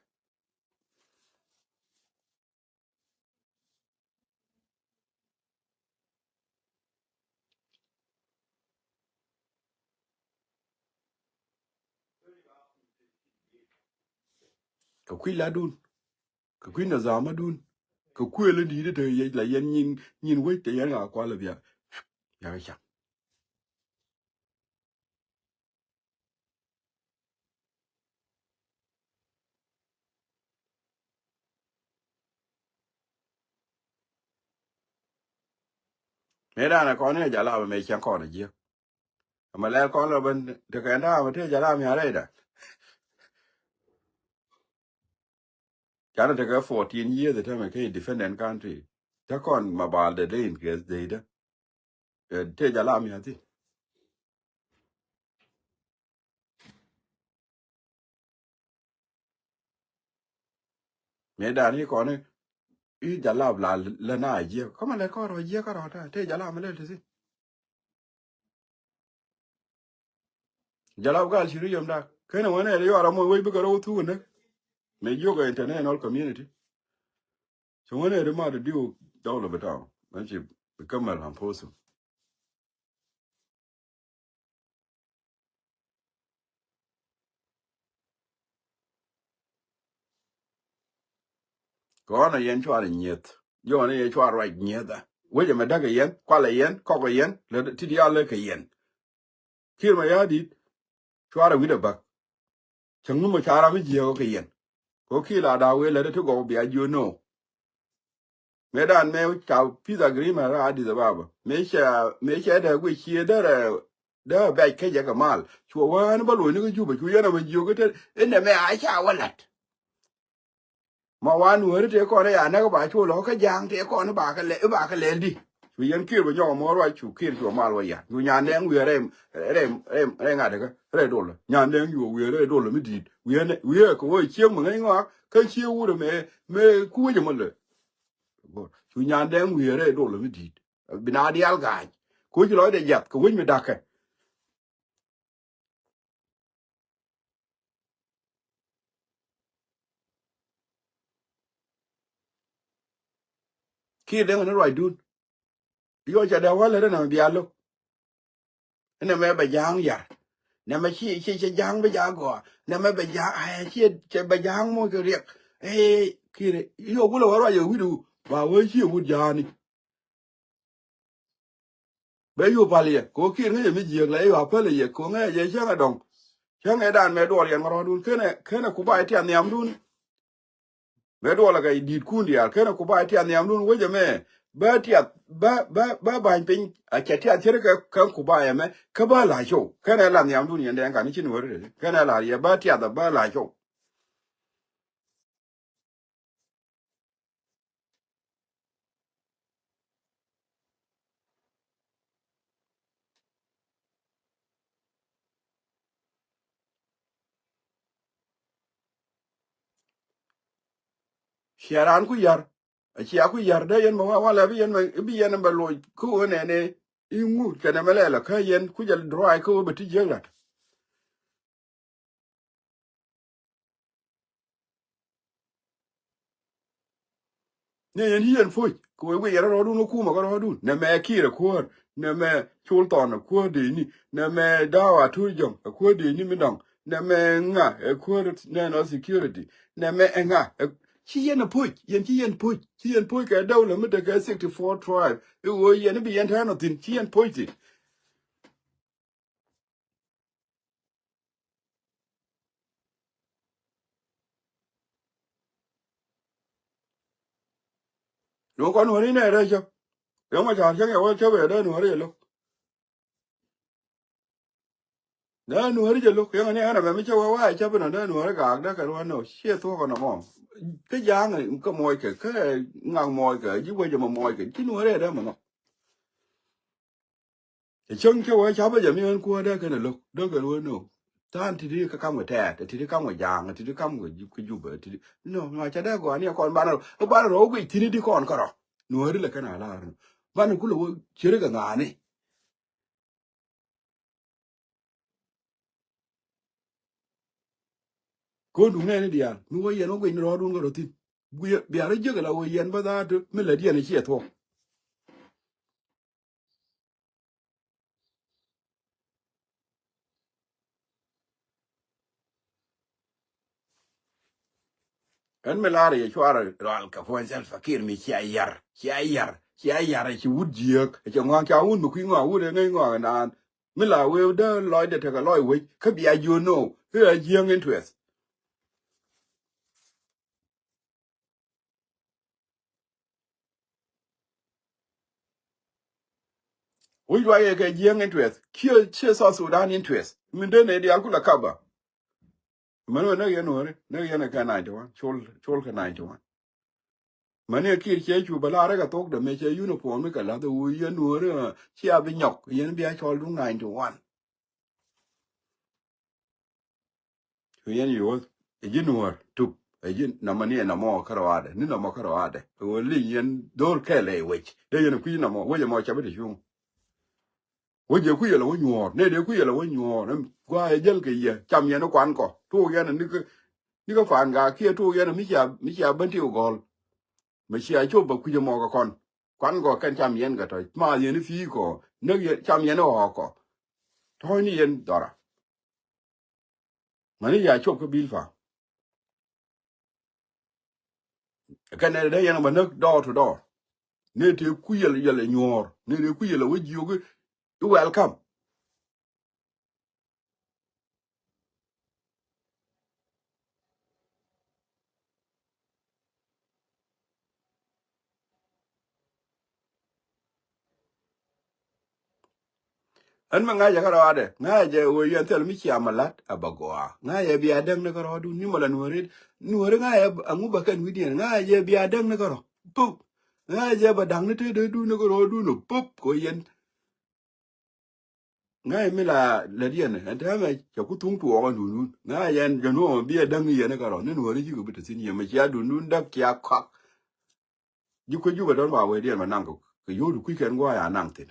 Kɛ kui̱ latdun kɛ kui̱ nadhamadun kɛ kuël in di̱i̱t te yec la yɛn nyin nyin wec te yɛn ŋa kual bia bia kɛ cam. Mëë danɛ kɔn ni a jala bä mëë cäŋ kɔn a jiäk. Ama lɛl kɔn lɔ ben tekɛ ndaam a tëë jala mi a rɛyda. Canɛ tekɛ fourteen years a tämɛ kɛ independent country. Te kɔn ma bal de de in gas de de. Te jala mi a thi. Mëë dan i̱ kɔn i̱ jalap la lä na a jiɛk kä ma lɛt kɔn rɔ jiɛk kä rɔ ta te jalap mi lɛl ti thi. Jalap gal ci ri yom dak kene wene ri yɔra mo wei bikɛ rɔ wuthu wene. Mëë jiok a international community. Ci wene ri ma di diu dawla bitaw. Mɛ ci bi kamal hamposu. Kɔn a yɛn cuarɛ nyieth. Jɔn a yɛ cuarɛ ruac nyieth a wec ɛmɛ däk ɛ yɛn kual ɛ yɛn kɔk ɛ yɛn lɛ ti diaal lɛ kɛ yɛn. Kiir ma ya̱a̱ di̱t cuarɛ wi̱cdɛ bäk. Cäŋ ni mɔ ca ram mi jiääk ɔ kɛ yɛn. Kɛ ɣöö ki̱i̱l a da̱a̱ wëë lätdä ti gɔw bia jiö nöö. Mëë dan mëë ca peace agreement ra Addis Ababa mëë cɛ mëë cɛ dee guic cië derɛ derɛ bɛc kecɛ kɛ mal cuɔ wään bä luɔ̱ny ni kä Juba cu yɛn a bä jiök i̱ te inɛ mɛ a ca wä la̱t. Ma wan wääri tëë kɔn i̱ anäk i̱ ba cu lɔ kä ja̱a̱ŋ tëë kɔn i̱ ba kɛ lɛ i̱ ba kɛ lɛl di. Cu yɛn kiɛɛr bɛ nyɔk mɔ ruac cu kiɛɛr cu mal wä ya cu nyan dɛŋ wiee rɛy rɛy rɛy ŋa̱t kä rɛy dolä nyan dɛŋ yuɔ wiee rɛy dolä mi di̱i̱t wiee wiee kɛ wä cieŋ mi ŋäc ŋɔak kä cieŋ wurɛ mɛ mɛ ku wec ɛmɔ lɛ. Cu nyan dɛŋ wiee rɛy dolä mi di̱i̱t bi na diaal ga̱a̱c. Ku ci lɔcdɛ jiath kɛ wec mi da̱kɛ. Kiɛɛr dee ŋä ni ruacdun. Yɔ ca dee wä lät ɛn ɛmɛ bia lo̱k. Ɛn ɛmɛ bɛ ja̱a̱ŋ yar. Nɛmɛ ci ci ci ja̱a̱ŋ bi ja̱a̱ŋ gɔaa nɛmɛ bɛ ja̱a̱ŋ ɛ ci ci bɛ ja̱a̱ŋ moc kɛ riɛk. Ee kiɛɛr yɔ wulɛ wä ruac ɛ wi̱du ba wee ci wut ja̱a̱ni. Bɛ yop pal yɛ kɛ ɣöö kiɛɛr ŋäcɛ mi jiääk la yɛ yop a päl yɛ kɛ ɣöö ŋäcɛ jɛ cäŋɛ dɔ̱ŋ. Cäŋɛ dan mɛ duɔl yɛn ŋɔrɔɔdun kenɛ kenɛ ku ba yɛ tiath nhiamdun. Mɛ duɔlɛ kɛ di̱i̱t kun diaal kenɛ ku ba yɛ tiath nhiamdun wecɛ mɛ. Bä tiath bä bä bä ba̱ny piny a cɛ tiath cärä kɛ kɛ ku ba yɛ mɛ kä bä la show kenɛ la nhiamdun yɛn dɛŋ kan ni ci nuɔ̱ri rɛy kenɛ la yɛ bä tiath a bä la show. Cia raan ku yar. A cia ku yar dee yɛn mɛ wa, wa lɛ bi yɛn mɛ, bi yɛn mɛ loc kä ɣöö nɛnɛ i̱ ŋu kɛnɛ mɛ lɛl kä yɛn ku jɛ dry kä ɣöö bɛ ti jiäk lat. Ni yɛn ci yɛn puc kɛ wee wi̱i̱ yɛn rɔɔdun kä kumɛ kä rɔɔdun. Nɛ mɛ Kiir ɛ kuäär, nɛ mɛ Col Thɔn ɛ kuäär dee ni, nɛ mɛ Daw Atur Jɔŋ ɛ kuäär dee ni mi dɔŋ, nɛ mɛ ŋa ɛ kuäär national security, nɛ mɛ ɛ ŋa ɛ, ci yɛn ɛ puc, yɛn ci yɛn puc, ci yɛn puc kɛ dawla mi tekɛ sixty four tribe. I̱ ɣöö yɛn i̱ bi yɛn tɛ̈n ɔ thi̱n, ci yɛn puc thi̱n. Nuɔ̱ɔ̱r kɔn nuɔ̱ɔ̱ri nɛ rɛy cäp. Yɔ̱ŋ ma ca̱r cäŋ yɛ wä cäp yɛ dee nuɔ̱ɔ̱ri yɛ lo̱k. Dee nuɔ̱ɔ̱ri jɛ lo̱k yɛn ni ɛn amɛ mi cä wä wa cäp inɔ dee nuɔ̱ɔ̱ri gaak dee kɛn wä nɔ ciɛ thuɔ̱k ɛn amɔ. Kä ja̱a̱ŋ kä muɔc kɛ kä ŋak muɔc kɛ ji̱ wec ɛmɔ muɔc kɛ ci nuɔ̱ɔ̱ri ɛ dee mɔ nɔ. Ɛ cäŋ cä wä capä jɛ mi ɣän kuäär dee kɛn ɛ lo̱k dee kɛn wä nɔ. Tha̱a̱ŋ ti̱ti̱ kä kam kɛ tɛɛt, ti̱ti̱ kam kɛ ja̱a̱ŋ, ti̱ti̱ kam kɛ Jubɛ, ti̱ti̱ nɔ nɔ ca dee gɔaa ni ɛ kɔn banɛ rɔ, banɛ rɔ wä guic thi̱n i̱di kɔn kärɔ. Nuɔ̱ɔ̱ri lɛ kɛn a la̱r nɔ. Banɛ kulɛ wä cieri kɛ ŋa̱a̱ni. Ko̱n duŋ nɛɛni diaal mi wä yɛn wä guic ni rɔɔdun kä rɔ thi̱n. Bia rɔ jiäk ala wä yɛn bä dhaat mi lät yɛn i̱ ciɛ thuɔ̱k. Ɛn mi lar yɛ cuarɛ rual kɛ puɔ̱ny Salva Kiir mi cia yar, cia yar, cia yar, ci wut jiääk, ci ŋɔak ca wun mi kui̱ ŋɔak wut ɛ ŋäc ŋɔak ɛ naan. Mi la wee dee lɔcdɛ tekɛ lɔc wec kä bia jiöt nɔ i̱ a jiääk interest. Wi̱c ruac yɛ kɛ jiääk interest kiɛ ciɛ South Sudan interest. Min dee nɛ diaal kulɛ kaba. Mɛn wä näk yɛn nuɔ̱ɔ̱ri näk yɛn ɛ kɛ ninety one, col, col kɛ ninety one. Mɛn yɛ Kiir cɛ cu bä la̱r rɛ kɛ thok dɛ mëë cɛ uniform mi kɛ la̱th ɛ wuu yɛn nuɔ̱ɔ̱ri. Cia bi nyɔk yɛn bia cɔl duŋ ninety one. Cu yɛn yuɔth ɛ ji̱ nuɔ̱ɔ̱r tup ɛ ji̱ nɔmɔ ni ɛ nɔmɔ kärɔadɛ ni nɔmɔ kärɔadɛ. Ɛ wä li̱ny yɛn dho̱r kɛɛl ɛ wec dee yɛn ɛ kui̱ nɔmɔ wec ɛmɔ cɛ bi te cuŋ. Wä jɛ kui̱ yɛlɛ wä nyuɔ̱ɔ̱r nɛ dee kui̱ yɛlɛ wä nyuɔ̱ɔ̱r. Gua̱a̱ yɛ jäl kɛ yɛ cam yɛn kuan kɔ tuuk yɛn ni kä, ni kä fan gaa kiɛ tuuk yɛn mi cia, mi cia bän ti gɔl. Mi cia cop bä kui̱c ɛmɔ kɛ kɔn kuan kɔ kɛn cam yɛn kɛ tɔ̱ ma yɛn i̱ pi̱i̱ kɔ näk yɛn cam yɛn i̱ ɣɔɔk kɔ. Tɔ̱ɔ̱cni yɛn dhɔra. Mäni ya cop kä bil fa. Kɛn nɛ dee yɛn bä näk door to door. Ni te kui̱ yɛl yɛl nyuɔ̱ɔ̱r ni te kui̱ yɛl wä jiök i̱ welcome. Ɣän mi ŋa̱cä kärɔadɛ ŋa̱cä wee yɛn thil mi cia mi la̱t a bä gɔaa ŋa̱cä bia däŋ ni kärɔadun ni mɔ la nuɔ̱ɔ̱ri. Nuɔ̱ɔ̱ri ŋa̱cä aŋu bä kɛn wi̱diɛn ŋa̱cä bia däŋ ni kärɔ. Pop ŋa̱cä bä da̱ŋ ni te dee dun ni kärɔadun pop kɛ yɛn. Ŋa̱cä mi la lät yɛn ɛn täämɛ cɛ ku thuŋ tuɔɔk ɛn dundun ŋa̱cä yɛn jɛ nuɔɔk bi ɛ däŋ ni yɛn ni kärɔ ni nuɔ̱ɔ̱ri cikɛ bi te thi̱n yɛn mɛ cia dundun däk cia kɔak. Ji̱ kuec Jubɛ dɔ̱ŋ ba wee diɛn ma naŋ kɛ kɛ yio̱w ti kui̱ kɛn gua̱a̱c a naŋ thi̱n.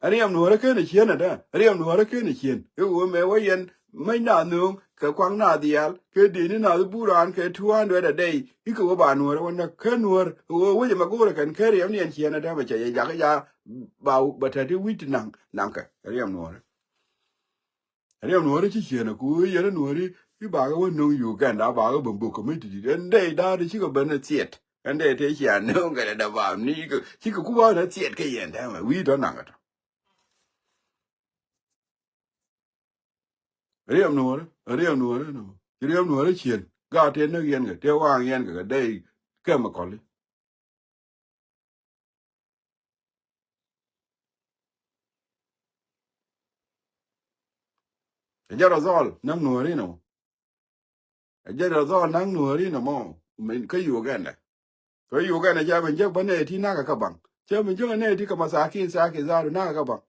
Ɛ riɛm nuɔ̱ɔ̱rä ken ɛ cieen ɛ dä ɛ riɛm nuɔ̱ɔ̱rä ken ɛ cieen i̱ ɣöö mɛ wä yɛn mäc naath nööŋ kɛ kuaŋ naath diaal kɛ dee ni naath i̱ buur raan kɛ two hundred a day i̱ kɛ wä ba nuɔ̱ɔ̱rä wä näk kä nuɔ̱ɔ̱r ɣöö wec ɛmɛ go̱o̱rä kɛn kä riɛm ni ɛn cieen ɛ dä mɛ cɛ yɛ jakä ja ba bɛ tɛt i̱ wi̱c ti naŋ naŋ kɛ ɛ riɛm nuɔ̱ɔ̱rä. Riɛm nuɔ̱ɔ̱ri ci cieen ɛ ku yɛn nuɔ̱ɔ̱ri i̱ bakɛ wä no̱ŋ Uganda bakɛ bä bök kɛ mi ti di̱t ɛn dee da̱a̱r cikɛ ben ɛ thiɛt ɛn dee tëë cian no̱ŋ kɛ dee dee bam ni cikɛ ku bä nɛ thiɛt kɛ yɛn tɛmɛ wi̱i̱ tɔ naŋ kɛ tɔ. Riɛm nuɔ̱ɔ̱ri riɛm nuɔ̱ɔ̱ri nɔ ci riɛm nuɔ̱ɔ̱ri cieen gaat tëë näk yɛn kɛ tëë waŋ yɛn kɛ kɛ dee kɛm ɛ kɔli. Ɛ jɛ rɔ dhɔl naŋ nuɔ̱ɔ̱ri nɔ. Ɛ jɛ rɔ dhɔl naŋ nuɔ̱ɔ̱ri nɔ mɔ kä Uganda. Kä Uganda cɛ ben jek bä nɛy ti nakä kä baŋ cɛ ben jek nɛy ti kä masakin sakin zaru nakä kä baŋ.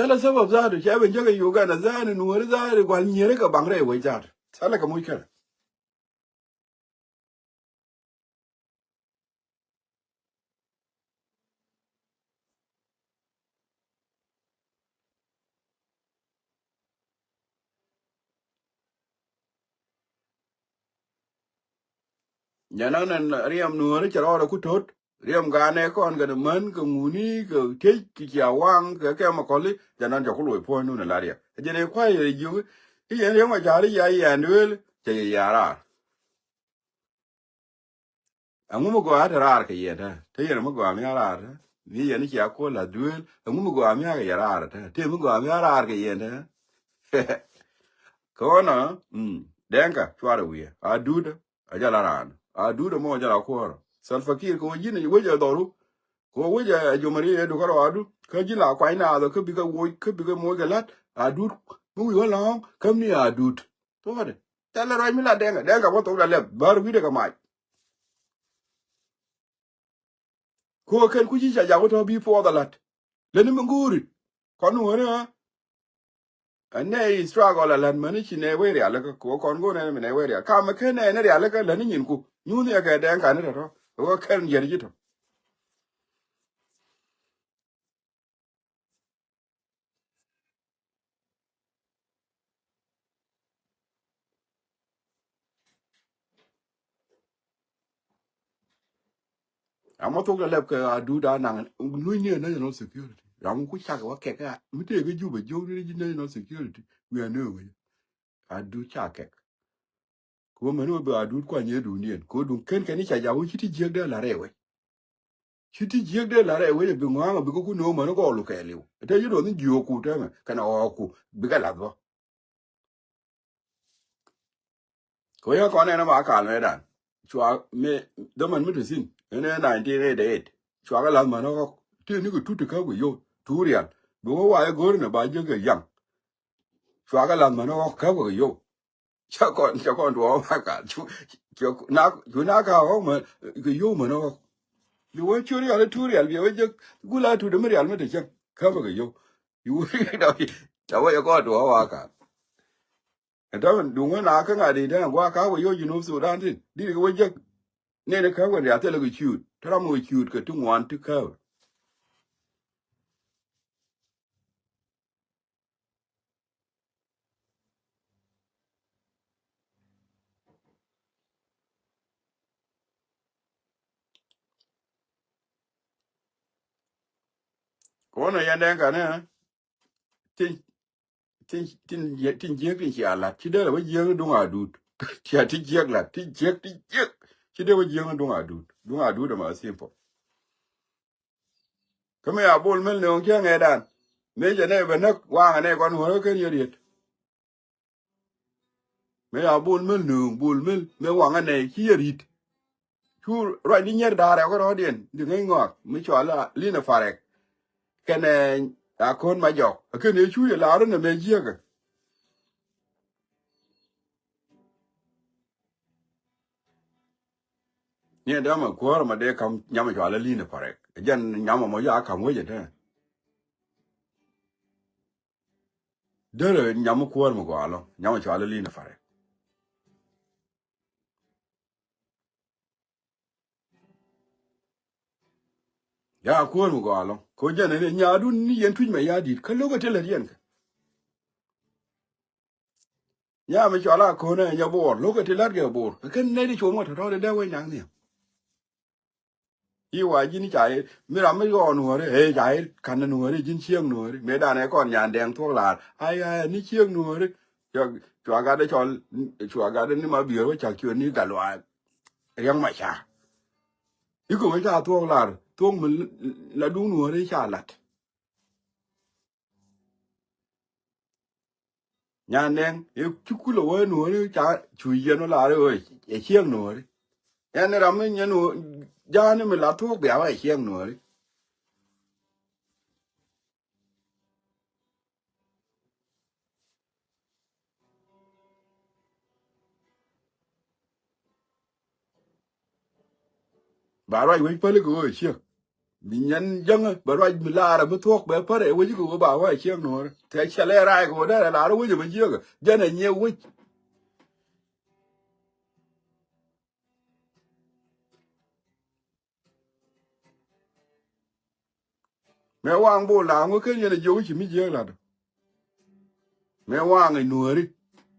Thilɛ sabab zaatu, cɛ ben jäkä Uganda zaatu, Nuɔri zaatu, gual nyieeri kɛ baŋ rɛy wec zaatu. Thilɛ kɛ muc kɛlɛ. Jɛn ɛn riɛm Nuɔri cɛ rɔɔdɛ ku tot. Riɛm ganɛ kɔn kɛ män kɛ ŋuni kɛ tec kɛ cia waŋ kɛ kɛm akɔli. Jɛn ɛn jɛ ku luɔi puɔ̱ny nuni la riɛm. Jɛn ɛ kuay yɛ jiök i̱ yɛn riɛm a ja̱ri ya yɛn duel cɛ yɛ ya raar. Ɛŋu mi gɔaa te raar kɛ yɛn te? Te yɛn mi gɔaa mi a raar te? Mi yɛn i̱ cia kuɔl la duel. Ɛŋu mi gɔaa mi a kɛ yɛ raar te? Te mi gɔaa mi a raar kɛ yɛn te? Kɛ ɣɔnɔ, mm, Dɛŋka cuarɛ wi̱i̱. A duut a jala raan. A duut a mɔ jala kuɔrɔ. Salva Kiir kɛ wä ji̱n wec a dhɔru. Kɛ wä wec a jomari ɛ dukä rɔadu. Kä ji̱n la kuany naath kä bikɛ woc kä bikɛ moc kɛ la̱t. A duut mi wi̱i̱ wä lɔ̱ŋ kä mi a duut. Thuɔ̱kdɛ. Thilɛ ruac mi la Dɛŋka. Dɛŋka bä thok la lɛp. Bär wi̱cdɛ kɛ mac. Kɛ ɣöö kɛn kui̱ci ca jak wä tɔ̱ bi puɔth a la̱t. Leni mi go̱o̱ri. Kɔn wä ni ɣä. Ɛ nɛy struggle a la̱t mäni ci nɛy wee rialikä. Kɛ ɣöö kɔn go̱o̱r nɛy mi nɛy wee rial. Kamɛ ken nɛy ni rialikä lätni nyinku. Nyuuth yɛ kɛ Dɛŋka ni tɔ̱tɔ̱. Ɣöö kɛn jiɛt ji̱ tɔ̱. Amɔ thok la lɛp kɛ a duut a naŋ nuc ni a national security. Ram ku cak wä kɛk a mi tëë kɛ Juba jiök ni ji̱ national security. Wi̱i̱ a nööŋ wec a duut ca kɛk. Kɛ ɣöö mɛn ɣöö bi a duut kuany ëë duundiɛn kɛ ɣöö duŋ ken kɛn i̱ ca jaw ci ti jiäk dee la̱r ɛ wec. Ci ti jiäk dee la̱r ɛ wec ɛ bi ŋɔaŋ ɛ bi kä kun ɣöö mɛn gɔɔl kɛɛliw ɛ te ci duɔth ni jiööku täämɛ kɛnɛ ɣɔɔku bikɛ lath bä. Kɛ ɣöö yä kɔn ɛn ɛ ma kal mɛ dan cua mɛ dämän mi te thi̱n ɛn ɛ nineteen eighty eight. Cua kɛ lath män ɣɔk ti ni kɛ tut ti käp kɛ yio̱w tuurial bi wä wa ɛ go̱o̱r ni ba jiäk kɛ yaŋ. Cua kɛ lath män ɣɔk käp kɛ yio̱w. Cä kɔn, cä kɔn tuɔɔk ma kal. Cu, cu na, cu na ka ɣɔk mɛ, kɛ yio̱w mɛn ɣɔk. Bi wee cu rial, tu rial, bi wee jek, gula tu demi rial mi te cäŋ. Kämɛ kɛ yio̱w. Bi wee dɔk, cä wee kɔn tuɔɔk ma kal. Ɛn tɔmɛ duŋ wee na kä ŋa̱ di tɛn gua ka wee yio̱w Junub Sudan tin. Di kɛ wee jek. Nɛn kä wee rial thilɛ kɛ cuut. Te ram wee cuut kɛ ti ŋuan ti käwɛ. Kɔn a yɛn dɛn kanɛ tin, tin, tin, tin jiäk tin cia lat ci dee la wä jiäk duŋ a duut. Cia ti jiäk lat ti jiäk ti jiäk ci dee wä jiäk duŋ a duut. Duŋ a duut ama simple. Kä mëë a Bol Mel nööŋ cä ŋɛɛdan mëë cɛ nɛy bɛ näk waŋɛ nɛy kɔn wä kä riet riet. Mëë a Bol Mel nööŋ Bol Mel mëë waŋɛ nɛy ci yɛ ri̱t. Cu ruacni nyier da̱a̱r ɛ kärɔ̱diɛn di ŋäc ŋɔak mi cɔal a Lina Parek kɛnɛ a Kon Majɔk a kɛn ëë cu yɛ la̱r inɛ mëë jiäkä. Ni ɛ dämɛ kuäär mɛ dee ka̱m nyamɛ cɔal a Lina Parek. Jɛn nyamɛ mɔ ya ka̱m wecɛ tɛ. Derɛ nyam mi kuäär mi gɔaa lɔ nyam mi cɔal a Lina Parek. Ya kuäär mi gɔaa lɔ ko jɛn ni nyaadun ni yɛn tuc mɛ ya di̱t kä lo̱kɛ ti lät yɛn kɛ. Nya mi cɔal a ko̱n ɛ nyɛ bo̱o̱r lo̱kɛ ti la̱t kɛ bo̱o̱r kɛ kɛn nɛy ti com kɛ tɔ̱tɔ̱ ti dee wec naŋ nhiam. I̱ wa ji̱n ca i̱ mi ram mi ɣɔɔ nuɔ̱ɔ̱ri ëë ca i̱ ka̱n nuɔ̱ɔ̱ri ji̱n ciek nuɔ̱ɔ̱ri mëë danɛ kɔn nyan dɛŋ thuɔ̱k laar. Ay ay ni ciek nuɔ̱ɔ̱ri. Cua gatdä cɔl cua gatdä ni ma biöör wä cak ciöt ni gat luaak. Riäŋ ma ca i̱ kɛ wec ca thuɔ̱k laar thuɔ̱k mi la duŋ nuɔ̱ɔ̱ri ca la̱t. Nyan nɛŋ ɛ ci kulɛ wee nuɔ̱ɔ̱ri ca cu yɛn wä laar ɛ ɣöö ɛ ciek nuɔ̱ɔ̱ri. Ɛn ram mi nyɛ nuɔ̱ɔ̱ri ja̱a̱ni mi la thuɔ̱k bia wä ɛ ciek nuɔ̱ɔ̱ri. Ba ruac wec päli kɛ ɣöö ɛ ciek. Bi nyɛn jäŋä bɛ ruac mi laarä mi thuɔ̱k bɛ pärɛ wec kɛ ɣöö ba wä a ciek nuɔ̱ɔ̱rä. Tɛ cɛ lɛ raay kɛ ɣöö derɛ laarä wec ɛmɛ jiäkä jɛn ɛ nyiɛ wec. Mɛ waŋ bol la ŋu ken yɛn a jiök ci mi jiäk lat. Mɛ waŋ i̱ nuääri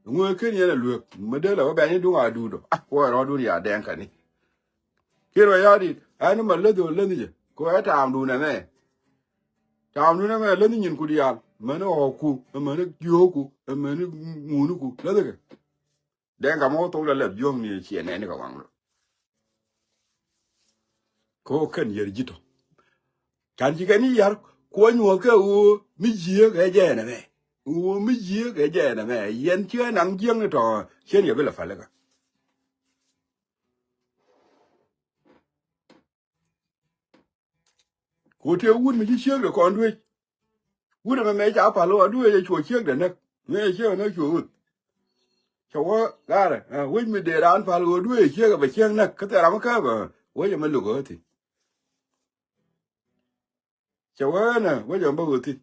ŋu ken yɛn a luek mi dee la wä bɛny i̱ duŋ a duut ɔ. Ah, wä rɔɔdun ya dɛŋ kani. Kiɛ rɔ ya̱a̱ dit ɛn ma läthi ɔ läthi jɛ kɛ ɛ taamdun ɛmɛ. Taamdun ɛmɛ läthi nyin ku diaal mäni ɣɔɔku mäni jiööku mäni ŋuuniku läthi kɛ. Dɛŋ ka mɔ thok la lɛp jiökni ciɛ nɛni kɛ waŋ lɔ. Ko kɛn yɛr ji̱ tɔ. Can ci kɛn i̱ yar kuɔ nyuɔth kɛ ɣöö mi jiääk ɛ jɛɛn ɛmɛ. Ɣöö mi jiääk ɛ jɛɛn ɛmɛ yɛn ci ɛ naŋ jiäkni tɔ. Cien yɛ bi lɛ pälikä. Ku tëë wut mi ci ciekdɛ kɔn duec. Wut ɛmɛ mɛ ca pal ɣöö a duec ɛ cuɔ ciekdɛ näk. Mëë ciekdɛ näk cuɔ ɣöth. Cɛ wä garɛ wec mi dee raan pal ɣöö duec ɛ ciekɛ bɛ ciek näk kä thil ram mi kääpɛ. Wec ɛmɛ luk ɣöth thi̱n. Cɛ wä ɛnɛ wec ɛmɛ bä ɣöth thi̱n.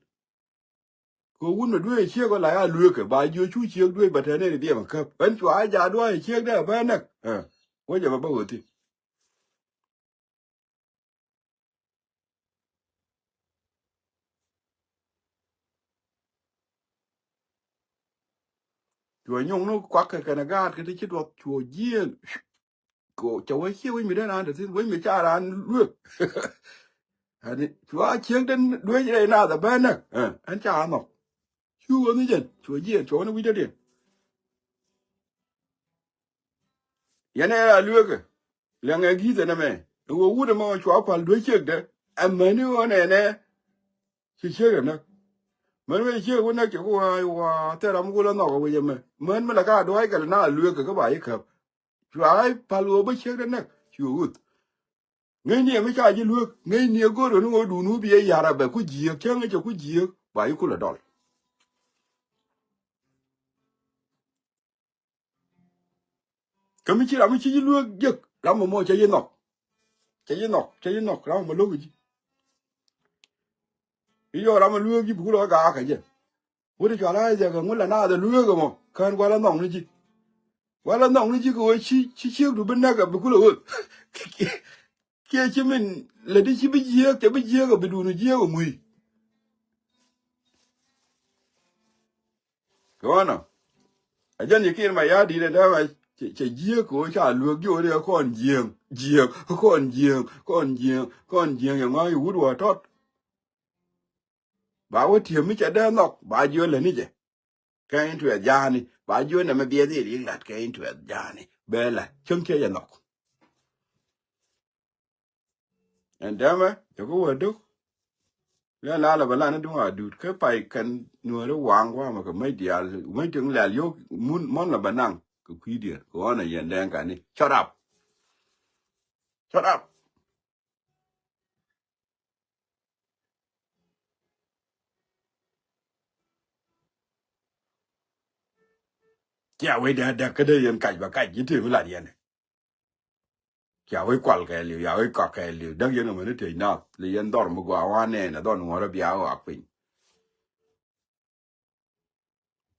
Kɛ wun mɛ duee ciek ɔ la ya lueekä ba jiö cu ciek duee ba tɛn in diɛm ɛ käp ɛn cua ja dua̱a̱c ciek dee ɛ bä näk. Wec ɛmɛ bä ɣöö thi̱n. Cuɔ nyuŋ ni kuak kɛ kɛn ɛ gaat kɛ ti ci duɔth cuɔ jieen. Ko cɛ wec ciek wec mi dee raan te thi̱n wec mi ca raan luek. Ani cua ciek den duec rɛy naath ɛ bä näk. Ɛn ca nhɔk. Cu ɣöö ni jɛn cuɔ jiɛn cuɔ ni wi̱c dädiɛn. Yɛn ɛ ra lueekä. Liɛŋɛ gi̱i̱th ɛn ɛmɛ ɛ ɣöö wut ɛmɛ cua pal duec ciekdɛ. Ɛmäni ɣöö nɛnɛ ci ciek ɛ näk. Män wec ciek wä näk cɛ ku wa̱a̱ wa̱a̱ thil ram ku la nhɔk ɛ wec ɛmɛ män mi la ka dua̱a̱c kɛ la na lueekä kä ba ci käp. Cua pal ɣöö bä ciek dee näk cu ɣöth. Ŋäcni ɛ mi ca ji̱ lueek ŋäcni ɛ go̱r ɣän ɣöö duun wä bi ɛ yar ɛ bɛ ku jiääk cäŋ ɛ cɛ ku jiääk ba ji̱ kulɛ dɔl. Kä mi ci ram mi ci ji̱ lueek jiäk ram mɔ mɔ cɛ ji̱ nhɔk. Cɛ ji̱ nhɔk cɛ ji̱ nhɔk ram mɔ lo̱k ji̱. I̱ yɔ ram mɔ lueek ji̱ bi kulɛ ɣä gaak kɛ jɛ. Wut i̱ cɔal a jɛ kɛ ŋu la naath ɛ lueek ɛmɔ kään gua̱l ɛ nhɔk ni ji̱. Gua̱l ɛ nhɔk ni ji̱ kɛ ɣöö ci ci ciekdu bi näk ɛ bi kulɛ ɣöth. Kiɛ ci min lätdi ci bi jiääk cɛ bi jiääk ɛ bi duun jiääk ɛ ŋui̱. Kɛ ɣɔnɔ a jɛn ci kiir ma ya̱a̱ di̱t ɛ dee ma cɛ jiääk kɛ ɣöö ca lueek ji̱ ɣöö dee kɔn jiääk jiääk kɔn jiääk kɔn jiääk kɔn jiääk yɛ ŋɔ̱a̱c wut wä tɔt. Ba wä ti̱em mi cɛ dee nhɔk ba jiö lätni jɛ. Kɛ in tuɛth ja̱a̱ni ba jiö nɛmɛ biɛth i̱ ri̱i̱k la̱t kɛ in tuɛth ja̱a̱ni bɛ la̱t cäŋ cɛ jɛ nhɔk. Ɛn dɛmɛ cɛ ku wä duk. Lɛ la lɛ bɛ lan i̱ duŋ a duut kä pay kɛn nuääri waŋ gua̱a̱mɛ kɛ mäc diaal mäc tiŋ lɛl yio̱k mun mɔn lɛ bɛ naŋ kɛ kui̱diɛn kɛ ɣɔn a yɛn dɛŋ kani. Shut up. Shut up. Cia wec dee däk kä dee yɛn kac bɛ kac ji̱ tëë mi lat yɛn. Cia wec kual kɛɛliw ya wec kɔak kɛɛliw däk yɛn ɛ mäni tëë naath li yɛn dhɔr mi gɔaa wa nɛɛn ɛ dhɔr nuɔɔr ɛ bia ɣɔak piny.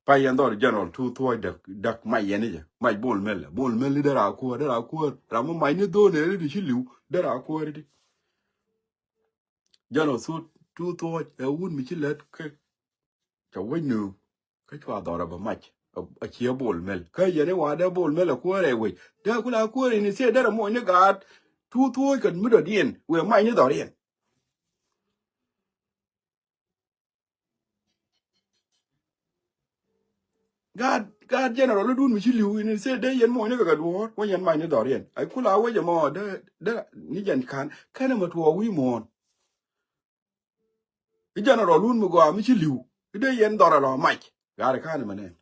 Pa yɛn dhɔr general tu thuɔ̱c däk däk mac yɛn i̱ jɛ mac bol mel bol mel i̱ dee raa kuäär dee raa kuäär ram mi mac ni dho̱o̱n ɛ ri ti ci li̱w dee raa kuäär i̱ ti. Jɛn ɔ thut tu thuɔ̱c ɛ wut mi ci lät kä. Cɛ wec nööŋ kä cua dhɔr ɛ bɛ mac. A ciɛ bol mel kä yɛn i̱ wa dee bol mel ɛ kuäär ɛ wec dee ku la kuäär in i̱ thiee derɛ moc ni gaat. Tu thuɔ̱c kɛ mi dɔ̱diɛn wëë mac ni dhɔriɛn. Gaat gaat general idun mi ci li̱w in i̱ thiee dee yɛn moc ni kɛ kɛ duɔ̱ɔ̱r wä yɛn mac ni dhɔriɛn a ku la wec ɛmɔ dee dee ni jɛn ka̱n kɛn ɛmɛ tuɔɔk wi̱i̱ muɔ̱ɔ̱n. I̱ jɛn rɔ lun mi gɔaa mi ci li̱w i̱ dee yɛn dhɔr ɛ lɔ mac. Gaari ka̱n ɛmɛ nɛn.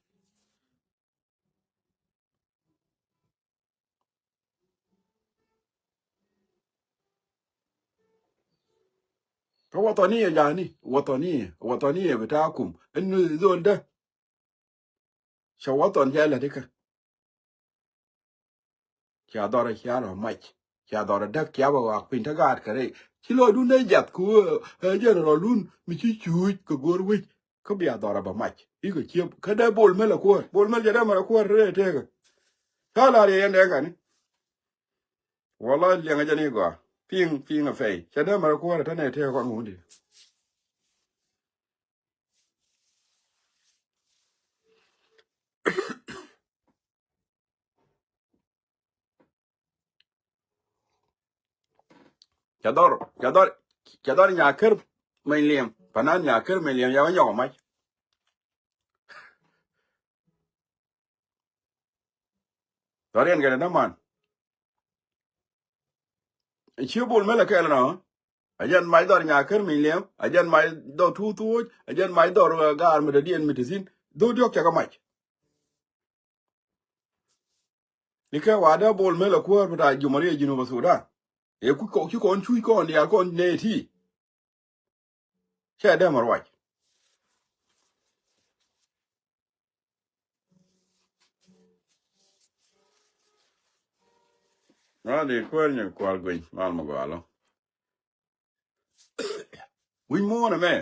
Kä wathɔniɛ ja̱a̱ni wathɔniɛ wathɔniɛ bi ta̱a̱ kum ɛn ni dhol dä. Cɛ wathɔn cɛ lät ikä. Cia dhɔr cia lɔ mac Cia dhɔr a däk cia bɛ ɣɔak piny te gaat kɛ rɛy. Ci lɔcdun dee jath ku, ɛ, ɛ, general dun mi ci cuuc kɛ go̱o̱r wec. Kä bia dhɔr a bɛ mac. Ikɛ ciep. Kä dee Bol Mel a kuäär. Bol Mel cɛ dee mɛr a kuäär te dee tekä. Tha lar yɛ yɛn dee kani. Wala liɛŋɛ jɛ ni gɔaa. Piŋ, piŋ a pɛy. Cɛ dee mɛr a kuäär te nɛ tekä kɔn wuni. Cɛ dhɔr, cɛ dhɔr, cɛ dhɔr Nyakär Mɛny Liɛm. Panan Nyakär Mɛny Liɛm ya wä nyɔk mac. Dhɔr yɛn kɛn däman. Ci Bol Mel a kɛl nɔ. A jɛn mac dhɔr Nyakär Mɛny Liɛm. A jɛn mac dhɔr Tuuth Thuɔc. A jɛn mac dhɔr, ɛ, Gaar mi dɔ̱diɛn mi te thi̱n. Dhɔr diɔ̱k cɛ kɛ mac. Ni kɛ wa dee Bol Mel a kuäär bi ta Jumhuriya Junub Sudan. Ɛ ku kɔ, ci kɔn cuc kɔn diaal kɔn nɛy ti. Cɛ dee mɛ ruac. Ŋa̱ di kuäär nyɛ kuäär guiny mal mɛ gɔaa lɔ. Wi̱ny muɔ̱ɔ̱n ɛmɛ.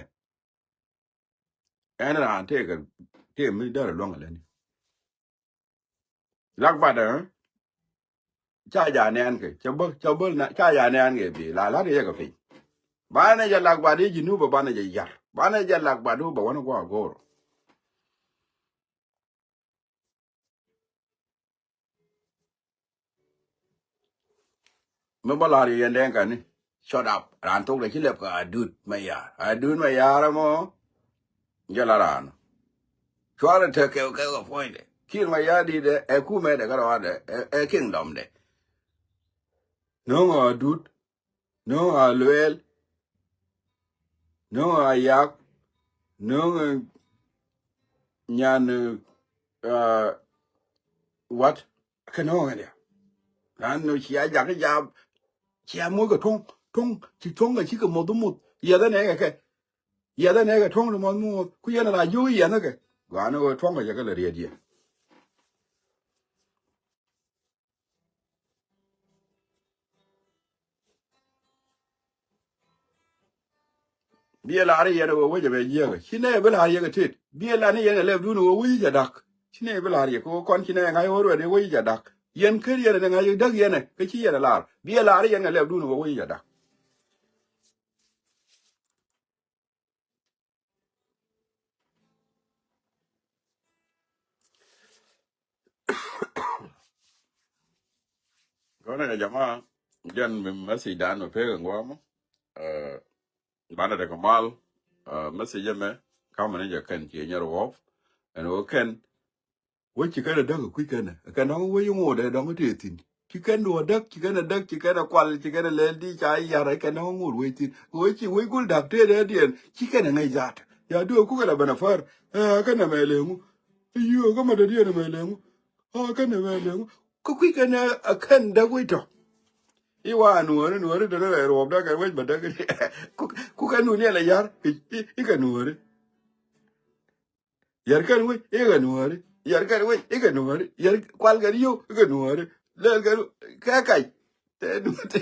Ɛn raan tëëkɛ tëë mi därɛ luäŋ ɛ lätni. Lak bat ɛ ca ja nɛɛn kɛ ca bä ca bä ca ja nɛɛn kɛ bi la la̱t yɛ kɛ piny. Banɛ jɛ lak bat i̱ Jinub ɛ banɛ jɛ yar banɛ jɛ lak bat i̱ bɛ wänä gua̱a̱ go̱o̱r. Mi bä la̱r yɛ yɛn dɛŋ kani. Shut up. Raan thok dɛ ci lɛp kɛ Adut Mayar. Adut Mayar ɛmɔ. Jɛ la raan. Cuarɛ tek kɛ kɛ kɛ puɔ̱nydɛ. Kiir Mayar dit ɛ, ɛ kumɛ dɛ kä rɔadɛ, ɛ, ɛ kingdom dɛ. No̱o̱ŋ Adut. No̱o̱ŋ Aluɛɛl. No̱o̱ŋ Ayak. No̱o̱ŋ, eh, nyan, eh, wat. Kɛ no̱o̱ŋ ɛn ya. Lan nɔ cia jak i̱ jab. Cia moc kɛ tuɔ̱ŋ tuɔ̱ŋ ci tuɔ̱ŋ kɛ cikɛ moth imuth. Yiɛth ɛn ɛ kɛ kɛ. Yiɛth ɛn ɛ kɛ tuɔ̱ŋ ti muɔth muɔth ku yɛn ala jiök i̱ yiɛth ɛ kɛ. Gɔaa ni ɣöö tuɔ̱ŋ kɛ cɛ kɛ lɛ riet yɛ. Biɛ lar i̱ yɛn ɛ ɣöö wec ɛ bɛ jiääk ɛ ci nɛ bi lar yɛ kɛ tet. Biɛ lar ni yɛn ɛ lɛpdun ɛ ɣöö wec i̱ jɛ da̱k. Ci nɛ bi lar yɛ kɛ ɣöö kɔn ci nɛ ŋa̱c ɣöö ruɛt ɛ wec i̱ jɛ da̱k. Yɛn ker yɛn ɛ ni ŋa̱c i̱ däk yɛn ɛ kä ci yɛn ɛ lar. Biɛ lar i̱ yɛn ɛ lɛpdun ɛ ɣöö wec i̱ jɛ da̱k. Kɔnɛ ya jama, jɛn mi message dan mi pek in guam. Eh, banɛ tek mal, eh, message mɛ, kamɛ ni jɛ kɛn ci nyɛr wɔp. Ɛn wä kɛn, wä ci kɛn a däk kui̱ kɛn a, kɛn dɔŋ wä yi ŋot ɛ dɔŋ tëë thi̱n. Ci kɛn duɔ däk, ci kɛn a däk, ci kɛn a kual, ci kɛn a lɛl di ca yar, kɛn dɔŋ ŋot wä thi̱n. Wä ci wä gul dak tëë dee diɛn, ci kɛn a ŋäc zat. Ya duɔ kukɛ la bɛn a fär, eh, kɛn a mɛ leŋu. Ayo, kä ma dee diɛn a mɛ leŋu. Ah, kɛn ɛ mɛ leŋ. Kä kui̱ kɛn ɛ kɛn däk wec tɔ. I̱ wa nuɔ̱ɔ̱ri, nuɔ̱ɔ̱ri tɔ ni rɛy ruɔp däk kɛn wec bä däk. Ku, ku kɛn wuni ɛlɛ yar. I̱, i̱, i̱ kɛ nuɔ̱ɔ̱ri. Yar kɛn wec, i̱ kɛ nuɔ̱ɔ̱ri. Yar kɛn wec, i̱ kɛ nuɔ̱ɔ̱ri. Yar kual kɛn yio̱w, i̱ kɛ nuɔ̱ɔ̱ri. Lɛl kɛn kɛ kac. Tɛ nuɔ̱ɔ̱ri.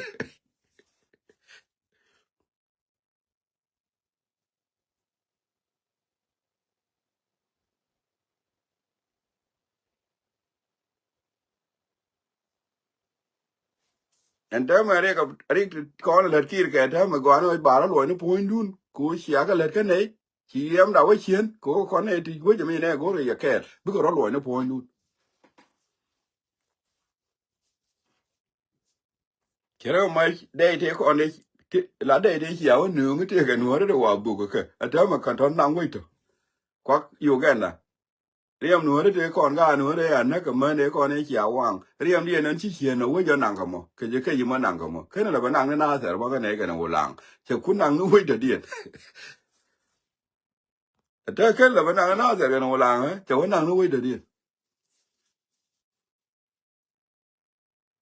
Ɛn täämɛ riɛk, riɛk kɔn lät Kiir kɛ täämɛ gɔaa ni wec ba rɔ luɔc ni puɔ̱nydun. Ku cia kɛ lät kä nɛy. Ci riɛmda wä ciën. Ku kɔn nɛy ti wec ɛmɛ nɛ go̱r yɛ kɛɛl. Bikɛ rɔ luɔc ni puɔ̱nydun. Cɛ rɛw mac dɛy tëë kɔn dee ti la dɛy tëë cia wä nööŋ tëë kɛ nuɔ̱ɔ̱ri dee wa buk kɛ a täämɛ kɛn tɔ̱ naŋ wec tɔ. Kuak Uganda. Riɛm nuɔ̱ɔ̱ri tëë kɔn ka nuɔ̱ɔ̱ri a näk kɛ män dee kɔn ëë cia waŋ. Riɛm diɛn ɛn ci ciën ɔ wec ɔ naŋ kɛ mɔ. Kɛ jɛ kɛ ji̱ mɔ naŋ kɛ mɔ. Kenɛ lɛ bɛ naŋ ni Nathɛr mɔ kɛ nɛy kɛn ɛ wulaŋ. Cɛ ku naŋ ni wec dɔ̱diɛn. Ɛ tëë ken lɛ bɛ naŋ ni Nathɛr kɛn ɛ wulaŋ ɛ. Cɛ wä naŋ ni wec dɔ̱diɛn.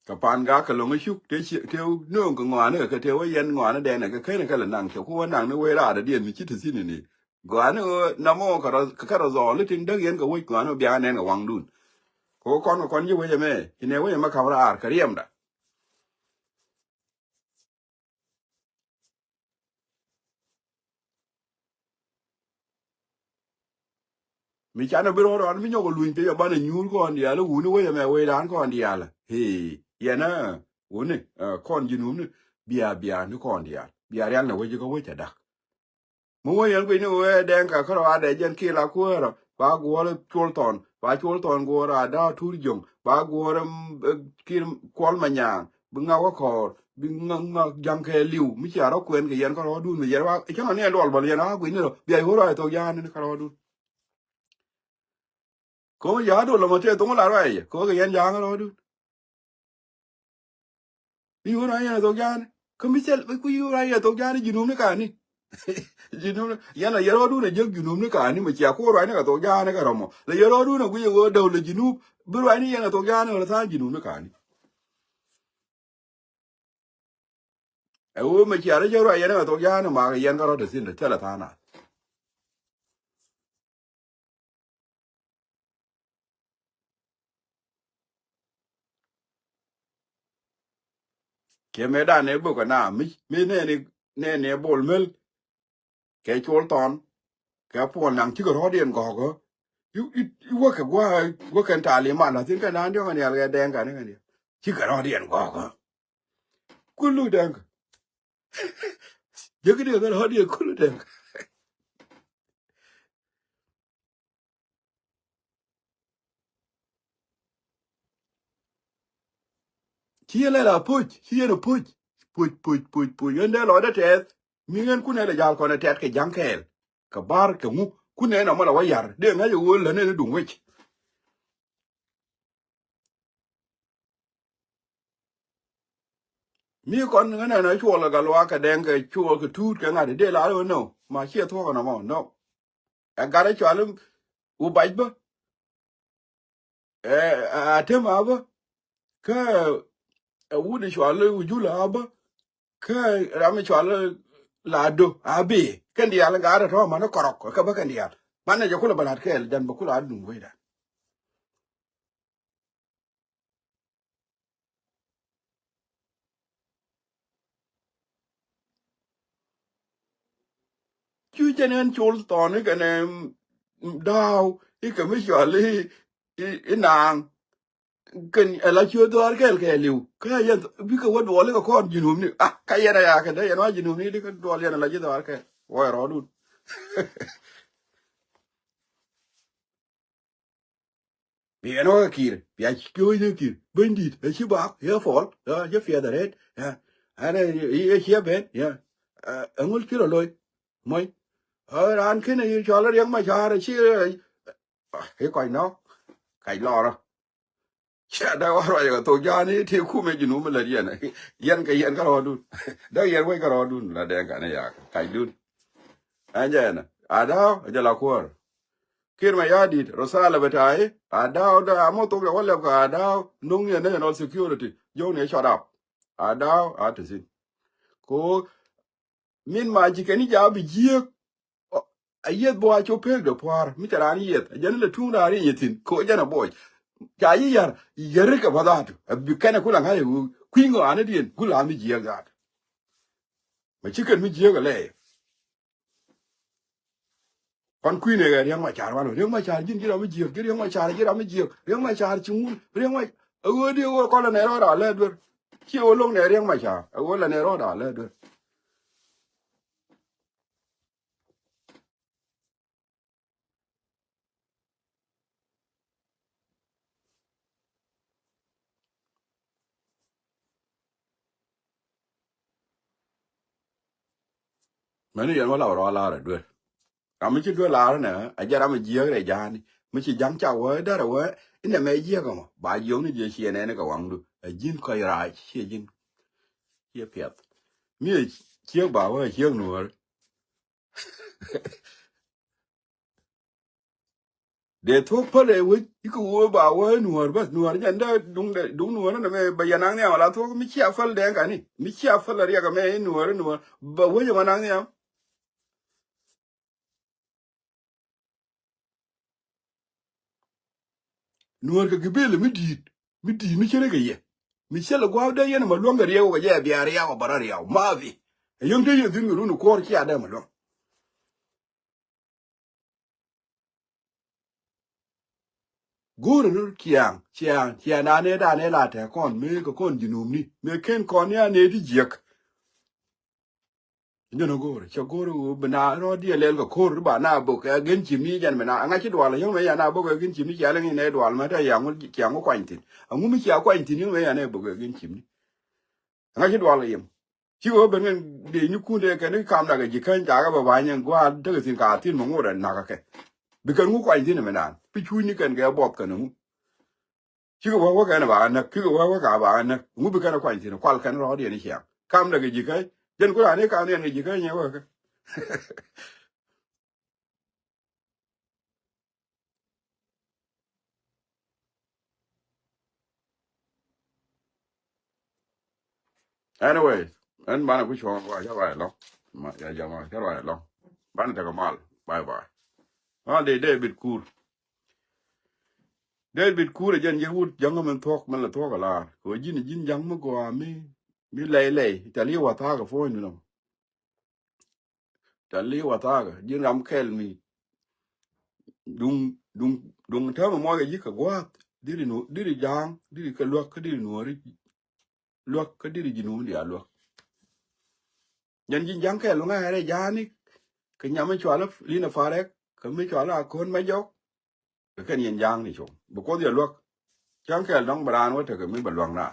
Kɛ pan gak kɛ lo̱ŋ icuk tëë ci tëë nööŋ kɛ ŋɔaani kɛ tëë wä yɛn ŋɔaani dɛn kɛ kɛn kɛ lɛ naŋ cɛ ku wä naŋ ni wee raadɛ diɛn mi ci te thi̱n ni. Gɔaani ɣöö namɔ kɛ rɔ kɛ rɔ dhɔɔl itin däk yɛn kɛ wec gɔaani ɣöö biaŋ nɛn kɛ waŋdun. Kɛ wä kɔn kɛ kɔn ji̱ wec ɛmɛ ci nɛ wec ɛmɛ ka̱m raar kɛ riɛmda. Mi canɛ bi rɔɔd rɔɔd mi nyɔk ɔ luny piny ɔ banɛ nyuur kɔn diaal i̱ wuni wec ɛmɛ wec raan kɔn diaal. Hee, yɛn ɛ wuni, ɛ, kɔn ji̱ nuumni. Bia, bia ni kɔn diaal. Bia rial nɛ wec kä wec ɛ dak. Mi wä yɛn guic ni wee dɛŋ ka kärɔ a dɛ jɛn kil a kuäärä ba guɔ̱ɔ̱r col thɔn ba col thɔn guɔ̱ɔ̱r a da̱a̱ tur jiɔ̱ŋ ba guɔ̱ɔ̱r, mm, eh, kil kuɔl ma nyaaŋ bi ŋa wä kɔɔr bi ŋa ŋa ja̱ŋ kɛ li̱w mi cia rɔ kuɛn kɛ yɛn kärɔɔdun mi yɛn wa cäŋ a ni ɛ luɔl bäl yɛn a guic ni rɔ bia yo̱o̱r a ɛ thok ja̱a̱n ni kärɔɔdun. Ko̱ mi ja̱a̱ dol lɔ ma tëë thok mi la ruac yɛ ko̱ kɛ yɛn ja̱a̱n kärɔɔdun. Bi wun a yɛn a thok ja̱a̱ni. Kä mi cɛl, bi ku yun a yɛn a thok ja̱a̱ni ji̱ nup ni ka̱a̱ni. Ji̱ nup ni, yɛn a yɛn rɔɔdun a jiäk ji̱ nup ni ka̱a̱ni, mɛ cia ku ruacni kɛ thok ja̱a̱ni kɛ rɔmɔ. Lɛ yɛn rɔɔdun a guic a ɣöö däw lɛ ji̱ nup. Bi ruacni yɛn a thok ja̱a̱ni wala tha̱a̱ŋ ji̱ nup ni ka̱a̱ni. Ɛ ɣöö mɛ cia rɔ cä ruac yɛn a thok ja̱a̱ni ma kɛ yɛn kä rɔɔdɛ thi̱n dɛ thilɛ tha̱a̱ŋ nath. Kiɛ mëë dan ëë bök ɛ na mi, mi nɛɛni, nɛɛni ɛ bol mel. Kɛ col thɔn. Kɛ puɔl naŋ cikɛ rɔ̱ɔ̱diɛn gɔ̱ɔ̱kä. I̱, i̱, i̱ wäkɛ gua̱a̱, wäkɛ ta̱a̱ liman la thi̱n kɛ naan diɔ̱ŋ ɛ nial kɛ dɛŋ kan kɛ nial. Cikɛ rɔ̱ɔ̱diɛn gɔ̱ɔ̱kä. Kulu dɛŋ. Jek diɛ kɛ rɔ̱ɔ̱diɛn kulu dɛŋ. Ci yɛn lɛl a puc, ci yɛn a puc. Puc, puc, puc, puc. Yɛn dee lɔcdä tɛth. Mi ɣän kun ɛ lɛ ja̱l kɔn ɛ tɛt kɛ ja̱ŋ kɛɛl. Kɛ ba̱r kɛ ŋu. Kun ɛ nɔmɔ la wä yar. Dee ŋa̱c ɛ ɣöö lätni ni duŋ wec. Mi kɔn ŋänɛ na cuɔl kɛ luaak kɛ dɛŋ kɛ cuɔl kɛ tuut kɛ ŋa̱t dee la ɣän nɔ ma ciɛ thuɔ̱k ɛnɔ mɔ nɔ. Ɛ gat ɛ cual wu bac bä. Ɛ atem a bä. Kä ɛ wut ɛ cual wu jul a bä. Kä ram ɛ cual la do a bi kɛn diaal gat ɛ tɔ̱ man ɛ kɔrɔk kä bä kɛn diaal. Man ɛ jɛ kulɛ bä lat kɛɛl dan bä kulɛ a dum wecdan. Cu jɛn ɛn col thɔn ikɛnɛ da̱a̱w ikɛ mi cɔl i, i, i naaŋ. Kɛn ɛ la ciö dhɔaar kɛɛl kɛɛliw kä yɛn bikɛ wä duɔl ikɛ kɔn ji̱ nuumni a ka yɛn aya kɛ dee yɛn wa ji̱ nuumni dikɛ duɔl yɛn ɛ la ji̱ dhɔaar kɛɛl wä ɛ rɔɔdun. Bi ɛn ɣɔk ɛ ki̱i̱r bia ci piööc ni ki̱i̱r bänydit ɛ ci bak yɛ puɔl yɛ ci piɛth ɛ ret. Ɛn ɛ ci ɛ ben yɛ ɛŋul ci rɔ loc. Moc ɛ raan ken ɛ cɔl ɛ Riɛk Macar ɛ ci ɛ kɔc nɔk kac lɔrä. Cia dee wä ruac kɛ thok ja̱a̱ni ti kumɛ ji̱ nuum mi lät yɛn. Yɛn kɛ yɛn kä rɔɔdun dee yɛn wec kä rɔɔdun la dɛŋ kanɛ yak kacdun. Ɛn jɛ ɛnɛ a da̱a̱ ɛ jɛ la kuäär. Kiir Mayardit, risala bitayi, a da̱a̱ dee a moth thok jɛ wä lɛp kɛ a da̱a̱ no̱ŋ ni ɛ national security, jɔw ni ɛ shut up. A da̱a̱ a te thi̱n. Ko min ma ji̱ kɛn i̱ ja̱a̱ bi jiääk, a yieth bä a cop pek de pua̱a̱r, mi cɛ raan yieth, a jɛn ilɛ tuŋ raan rieny ithin, ko jɛn a buɔc. Ca yi yar, yär kɛ bä dhaatu, a bi kɛn a kul a ŋa̱c a ɣöö, kui̱ ŋɔaanidiɛn, kul a mi jiääk dhaatu. Ma ci kɛn mi jiääk a lɛɛc. Pan kui̱n ɛ Riɛk Macar wan Riɛk Macar ji̱n ji̱ ram mi jiäk ji̱ Riɛk Macar ji̱ ram mi jiäk Riɛk Macar ci ŋun Riɛk Mac. Ɛ ɣöö di ɣöö kɔn lɛ nɛ rɔɔd a lɛ duer. Ci ɣöö lo̱ŋ nɛ Riɛk Macar ɛ ɣöö lɛ nɛ rɔɔd a lɛ duer. Mɛni yɛn wä la rɔ lar a duer. Ram mi ci duer lar nɛ a jɛ ram a jiäk rɛ ja̱a̱ni mi ci ja̱ŋ ca wä därɛ wä inɛ mɛ jiäk ɛmɔ ba jiökni jiɛ ciɛ nɛni kɛ waŋdu a ji̱n kɔc rac ciɛ ji̱n. Ciɛ piɛth mi a ciek ba wä a ciek nuɔ̱ɔ̱r. Dee thuɔ̱k päl ɛ wec i̱ kɛ ɣöö ba wä i̱ nuɔ̱ɔ̱r bäth nuɔ̱ɔ̱r jɛn dee duŋ dee duŋ nuɔ̱ɔ̱r ɛn ɛmɛ bɛ yɛ naŋ nhiam ala thuɔ̱k mi cia päl dee kani mi cia päl a riɛk ɛmɛ i̱ nuɔ̱ɔ̱r i̱ nuɔ̱ɔ̱r bɛ wec ɛmɛ naŋ nhiam. Nuɔ̱ɔ̱r kɛ gibel mi di̱i̱t mi di̱i̱t mi cä rɛ kɛ yɛ mi cä lɛ gua̱a̱k dee yɛn ɛmɛ luäŋ kɛ riɛk wä kɛ jɛ bia riaw ɛ bä rɔ riaw ma̱a̱thi. Ɛ yäŋ te yɛn thi̱n kɛ run ɛ kuɔ̱ɔ̱r cia dee ɛmɛ luäŋ. Go̱o̱rä ni ciaŋ, ciaŋ, ciaŋ na nɛ dan ɛ la tɛ kɔn, mëë kɛ kɔn ji̱ nöömni. Mëë ken kɔn ni a nɛ ti jiäk. Jɛn a go̱o̱rä, cɛ go̱o̱rä ɣöö bi na rɔ̱ diɛ lɛl kɛ ko̱r ba na bok ɛ gɛn cimni jɛn mi na. Ŋa̱c ci dual yäŋ mɛ ya na bok ɛ gɛn cimni, cia lɛ ŋi̱n ɛ dual mɛ tɛ yaŋ wä, ciaŋ wä kuany thi̱n. Aŋu mi cia kuany thi̱n yäŋ mɛ ya na bok ɛ gɛn cimni. Ŋa̱c ci dual yem. Cikɛ wä ben kɛn dee ni kun dee kɛn ni kam dak a ji̱ käny cakɛ bɛ ba̱ny ɛn gua̱a̱r tekɛ thi̱n ka thi̱n mɛ ŋot ɛ nak kɛ. Bi kɛn ŋu kuany thi̱n ɛmɛ naan. Bi cuuc ni kɛn kɛ buɔth kɛn ɛŋu. Cikɛ wä wä kɛn ba näk, cikɛ wä wä ka ba näk. Ŋu bi kɛn kuany thi̱n kual kɛn rɔɔdiɛn i̱ ciaŋ. Kam dak a ji̱ käny. Jɛn ku raan i̱ kam yɛn kɛ ji̱ käny ɛ wä kɛ. Anyway, ɛn banɛ ku cuɔ̱ɔ̱ŋ wa cä ruac ɛlɔ̱ŋ. Ma, ya jama, cä ruac ɛlɔ̱ŋ. Banɛ tekɛ mal. Bye bye. Ma dee David Kur. David Kur ɛ jɛn jɛ wut ja̱ŋä min thuɔ̱k, min la thuɔ̱k ɛ laar. Kɛ wä ji̱n, ji̱n ja̱ŋ mi gɔaa mi, mi lɛy lɛy. Ca li wa thaak ɛ puɔ̱ny ni nɔ. Ca li wa thaak ɛ. Ji̱n ram kɛl mi. Duŋ, duŋ, duŋ täämɛ muɔc kɛ ji̱ kɛ gua̱a̱th. Diri nu, diri ja̱a̱ŋ, diri kɛ luäk, kä diri nuɔ̱ɔ̱ri. Luäk, kä diri ji̱ nuɔ̱ɔ̱ri a luäk. Jɛn ji̱n ja̱ŋ kɛl ŋa̱ rɛ ja̱a̱ni. Kɛ nyam mi cualä Lina Parɛk, kɛ mi cualä Akon Majɔk. Kɛ kɛn yɛn ja̱a̱ŋ ni com. Because yɛ luäk. Ja̱ŋ kɛl dɔ̱ŋ bɛ raan wä tekɛ mi bɛ luäk na.